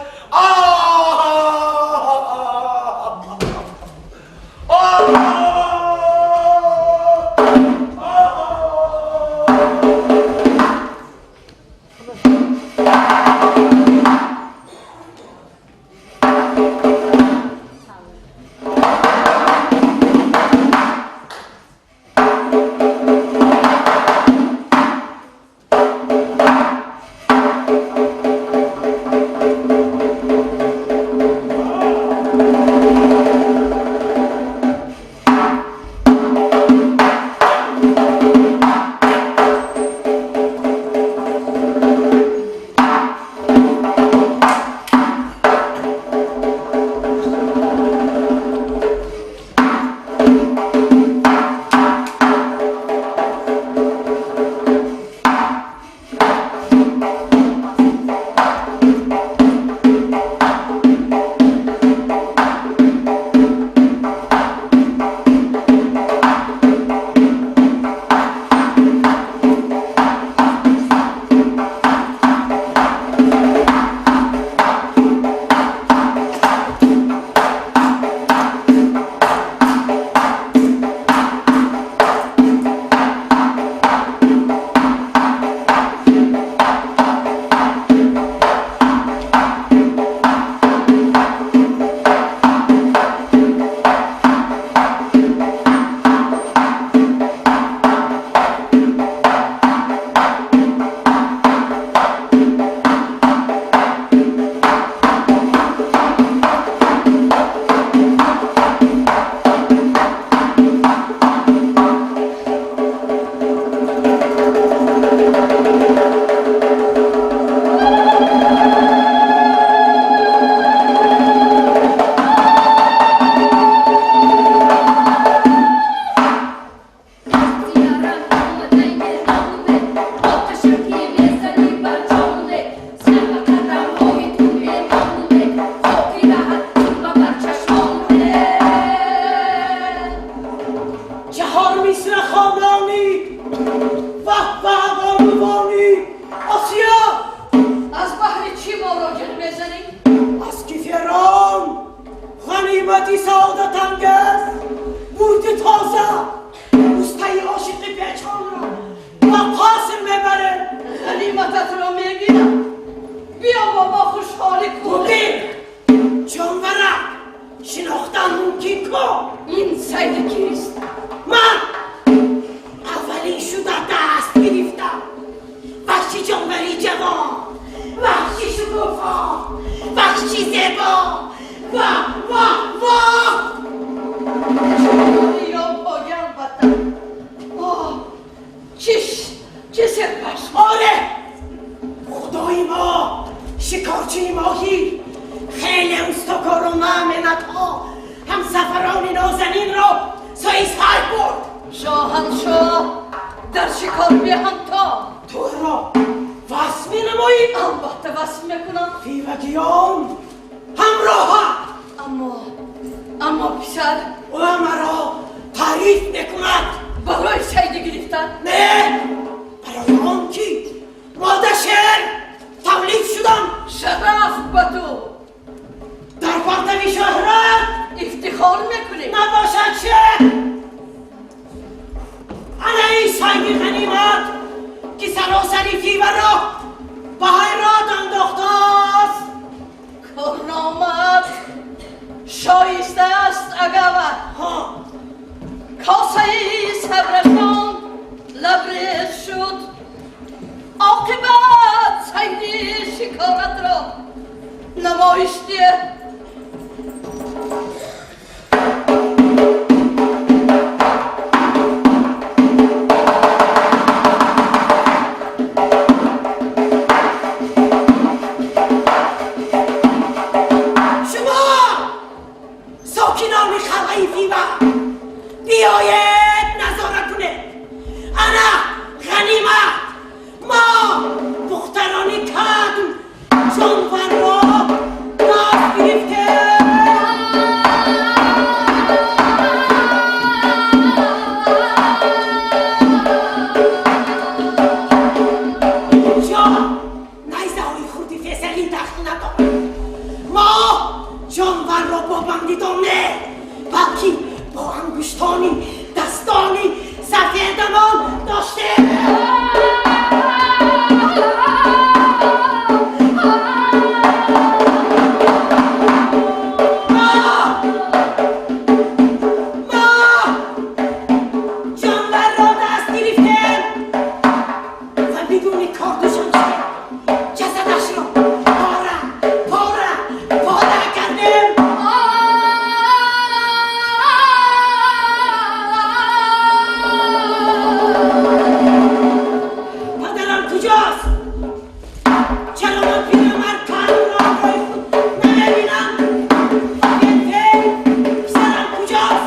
хушҳолӣ ку. Бубин, ҷонварак шинохтан мумкин ку. Ин сайди кист? Ман аввалин шуда даст гирифтам. Ваҳши ҷонвари ҷавон, ваҳши шукуфо, ваҳши зебо. Ва ва ва Ё поя, албатта. Оҳ, чӣ серпаш. Оре, худои мо шикорчии моҳир, хеле устокорона миннатҳо ҳамсафарони нозанинро сӯи сайд бурд. Шоҳаншоҳ дар шикор беҳамто. Туро васф менамоӣ? Албатта васф мекунам. Фивагиён ҳамроҳат. Аммо писар ӯ маро таъриф мекунад. Барои сайди гирифтан? Не, барои он ки мода шер тавлид шудам. Шараф ба ту. Дар партави шӯҳрат ифтихор мекунӣ. Набошад шер. Ана ин сайди ғанимат, ки саросари фиваро ба ҳайрат андохтааст. Корномад шоиста аст агава. Косаи сабрашон лабрез шуд. Оқибат сайди шикоратро намоиш диҳ. Шумо сокинони қалъаи Фива, биёед назора кунед. Ана ғанимат. Мо духтарони кадм ҷонварро даст гирифтем. Инҷо найзаҳои хурди фесалин дахл надорад. Мо ҷонварро бо бандидон не, балки бо ангуштони дастони сафедамон доштем. Мо ҷонварро даст гирифтем ва бидуни корду шамшер ҷасадашро пора пора пора кардем. Падарам куҷост? Чаро ман пирамард Карлро ҳамроҳи худ намебинам? Фелфел, писарам куҷост?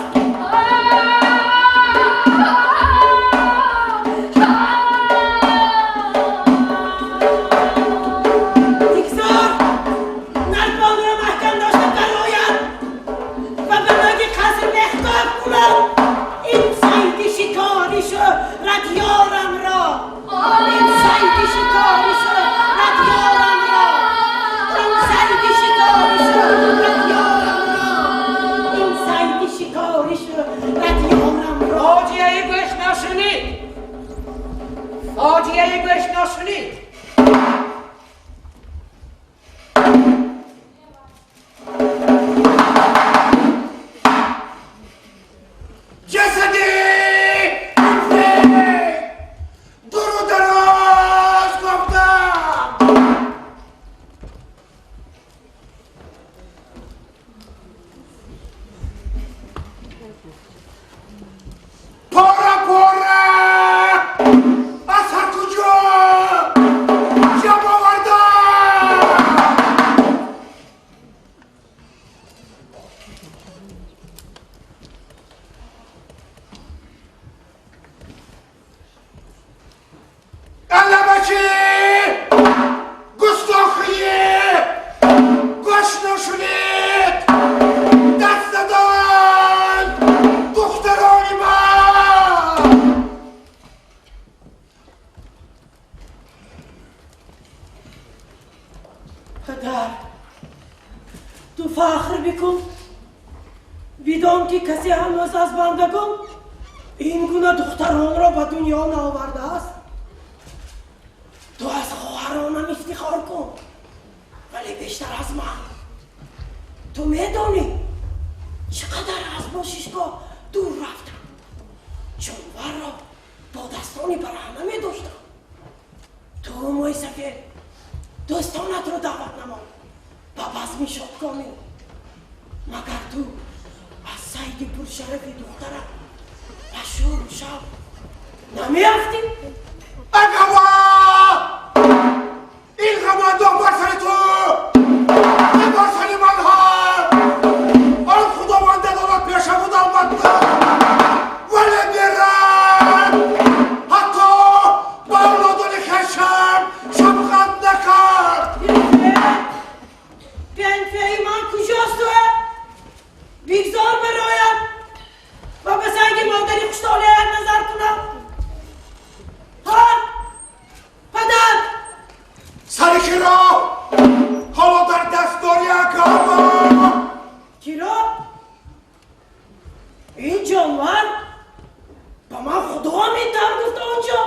Бигзор нардбонро маҳкам дошта барояд ва ба нӯги қаср мехтоб кунад ин сайди шикори шӯҳратёрамро. Ин сайди шикори шӯҳратёрамро. Ин сайди шикори шӯҳратёрамро. Ин сайди шикори шӯҳратёрамро. Фоҷиаи гӯш нашунид. Фоҷиаи гӯш нашунид. Ҷасади Филфил дуру дароз гуфтам. Пора пора аз ҳар куҷо ҷамъ овардам. Аллабачи, густохие гӯш нашунид, даст задан духтарони ман. Падар, ту фахр бикун. Бидон, ки касе ҳанӯз аз бандагон ин гуна духтаронро ба дунё наовардааст. Ту аз хоҳаронам ифтихор кун, вале бештар бараҳна медоштам. Ту мӯйсафед дӯстонатро даъват намо ба базми шодкомӣ. Магар ту аз сайди пуршарафи духтарат ба шӯру шавқ намеафтӣ? Ин ин ғамандох бар сари ту ва бар сари ман ҳам. Он худованда дорад пеша буд, албатта, вале бераҳм ҳатто ба авлодони хешам шафқат накард. Пенфеи ман куҷост? Бигзор бароям ва ба санги модари хуштолеат назар кунам. Ҳа, падар! Сари киро ҳоло дар даст дори, акама? Киро? Ин ҷонвар ба ман худо метар гуфта онҷо.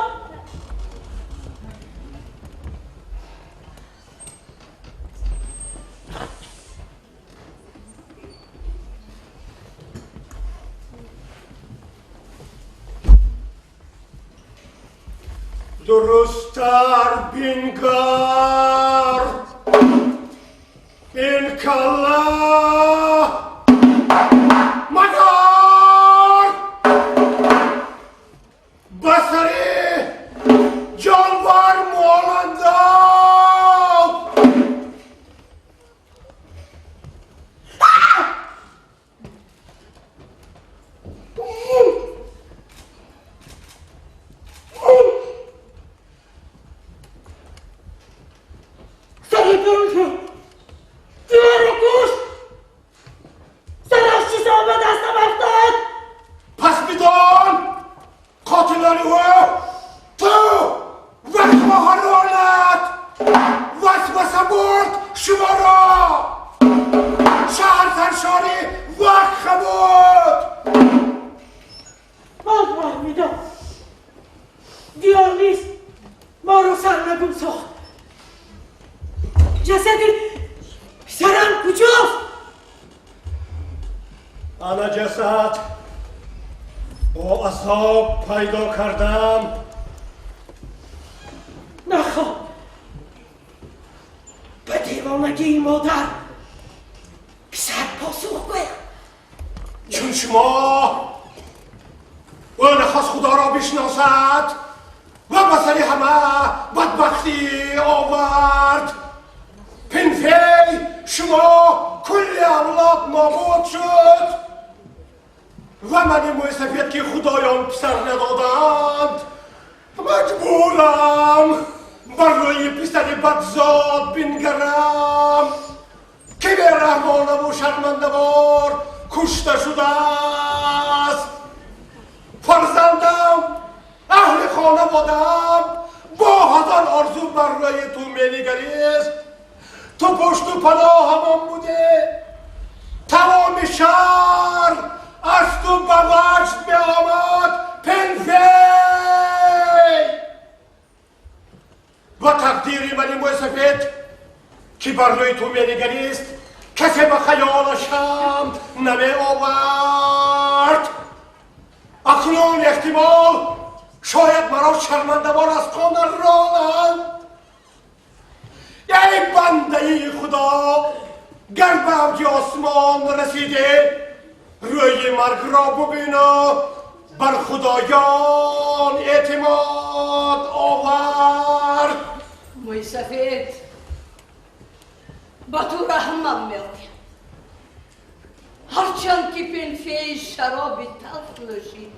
Дурусттар бингар, ин калла магар ба сари ҷонвар монандад. Сари пенфе киро кушт? Сараш чӣ ба дастам афтод? Пас бидон, қотилони ӯ ту ва хоҳаронат. Васваса бурд шуморо, шаҳр саршори вахха буд. Ман фаҳмидам, Дионис моро сарнагун сохт. Ҷасади писарам куҷост? Ана ҷасад, бо азоб пайдо кардам. Нахоҳ ба девонагии модар писар посух гӯям. Чун шумо ӯ нахост худоро бишносад ва ба сари ҳама бадбахтӣ овард. Пинфей, шумо кулли авлод нобуд шуд ва мани мӯйсафед, ки худоён писар надоданд, маҷбурам бар рӯи писари бадзод бингарам, ки бераҳмонаву шармандавор кушта шудааст. Фарзандам, аҳли хонаводаам бо ҳазор орзу бар рӯи ту менигарист. Ту пушту паноҳамон буде. Тамоми шаҳр аз ту ба ваҷд меомад, Пенфей. Ва тақдири мани мӯйсафед, ки бар рӯи ту менигарист, касе ба хаёлашам намеовард. Акнун эҳтимол шояд маро шармандавор аз хона ронанд. Эй бандаи худо, гар ба авҷи осмон расидӣ, рӯи маргро бубину бар худоён эътимод овар. Мӯйсафед, ба ту раҳмам меояд. Ҳарчанд ки Пенфей шароби талх нӯшид,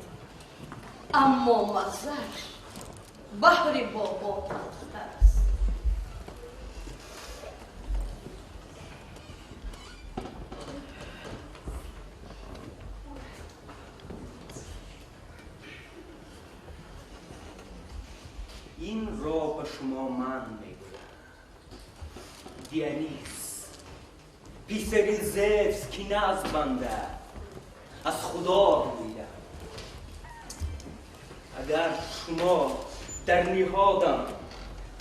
аммо маззаш баҳри бобо талхтар аст. Инро ба шумо ман мегӯям, Дионис, писари Зевс, ки на аз банда, аз худо рӯида. Агар шумо дар ниҳодам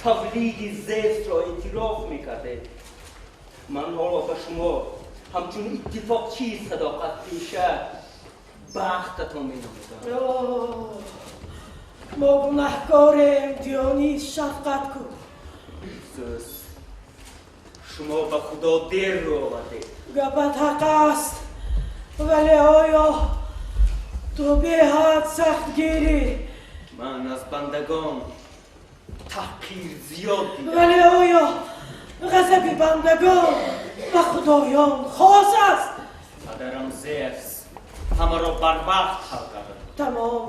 тавлиди Зевсро эътироф мекардед, ман ҳоло ба шумо ҳамчун иттифоқчии садоқатпеша бахтатон менамудам. Мо гунаҳкорем, Дионис, шафқат кун. Зӯс, шумо ба Худо дер рӯ овардед. Гапат ҳақ аст, вале оё ту беҳад сахтгирӣ? Ман аз бандагон таҳқир зиёд дидам. Вале оё ғазаби бандагон ба худоён хос аст? Падарам Зевс ҳамаро барвақт ҳал кард. Тамом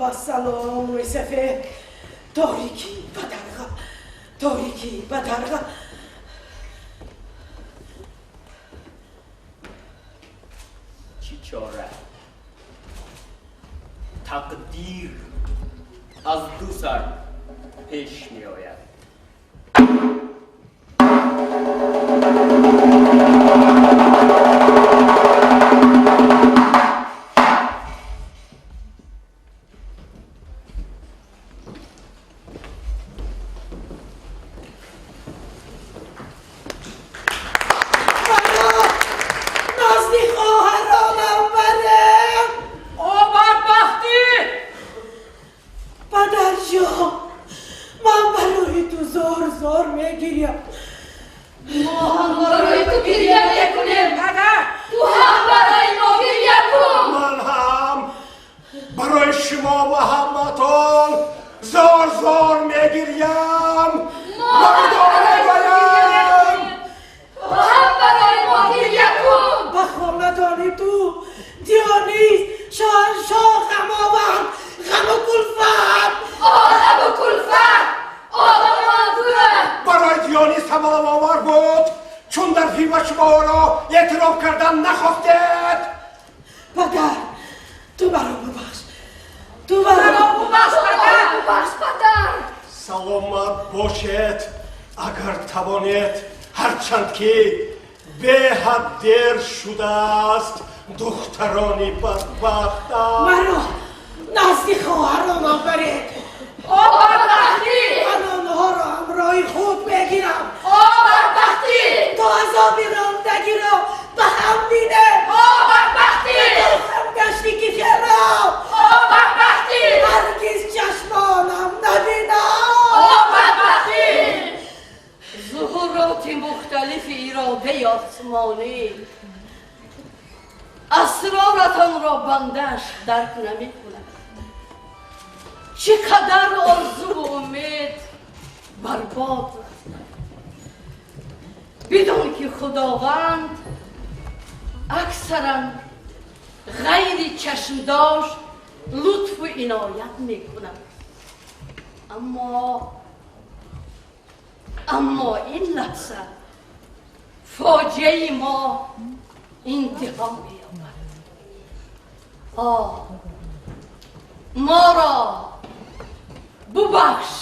ва салом, мӯйсафед. Торикӣ бадарға, торикӣ бадарға. Чӣ чора? Тақдир аз ду сар пеш меояд. Маро назди хоҳаронам барем. О бадбахтӣ! Падарҷон, ман барои ту зор зор мегирям. Мо ҳам барои ту гиря мекунем. Ту ҳам барои мо гиря кун. Ман ҳам барои шумо ва ҳаматон зор зор мегирям. Мо ҳам барои ту гиря мекунем. Ту ҳам барои мо гиря кун. Ба хонадони ту Дионис шоҳаншоҳ ғам овард, ғаму кулфат. Оламу кулфат, оламон тура. Барои Дионис ҳам аламовар буд, чун дар фива шуморо эътироф кардан нахостед. Падар, ту маро бубахш, ту маро Бубахш, падар, бубахш, падар. Саломат бошед, агар тавонед, ҳарчанд ки беҳад дер шудааст, духтарони бадбахтам. Маро назди хоҳаронам баред. О бадбахтӣ! Ман онҳоро ҳамроҳи худ мегирам. О бадбахтӣ! То азоби рондагиро ба ҳам бинем. О бадбахтӣ! Хам гашти ки феро О бадбахтӣ! ҳаргиз чашмонам набинам. О бадбахтӣ! Зуҳуроти мухталифи иродаи осмонӣ асроратонро бандааш дарк намекунад. Чӣ қадар орзуву умед барбод рафта. Бидон ки Худованд аксаран ғайри чашмдошт лутфу иноят мекунад. Аммо ин лаҳза фоҷиаи мо интиҳо меёбад. О, моро бубахш.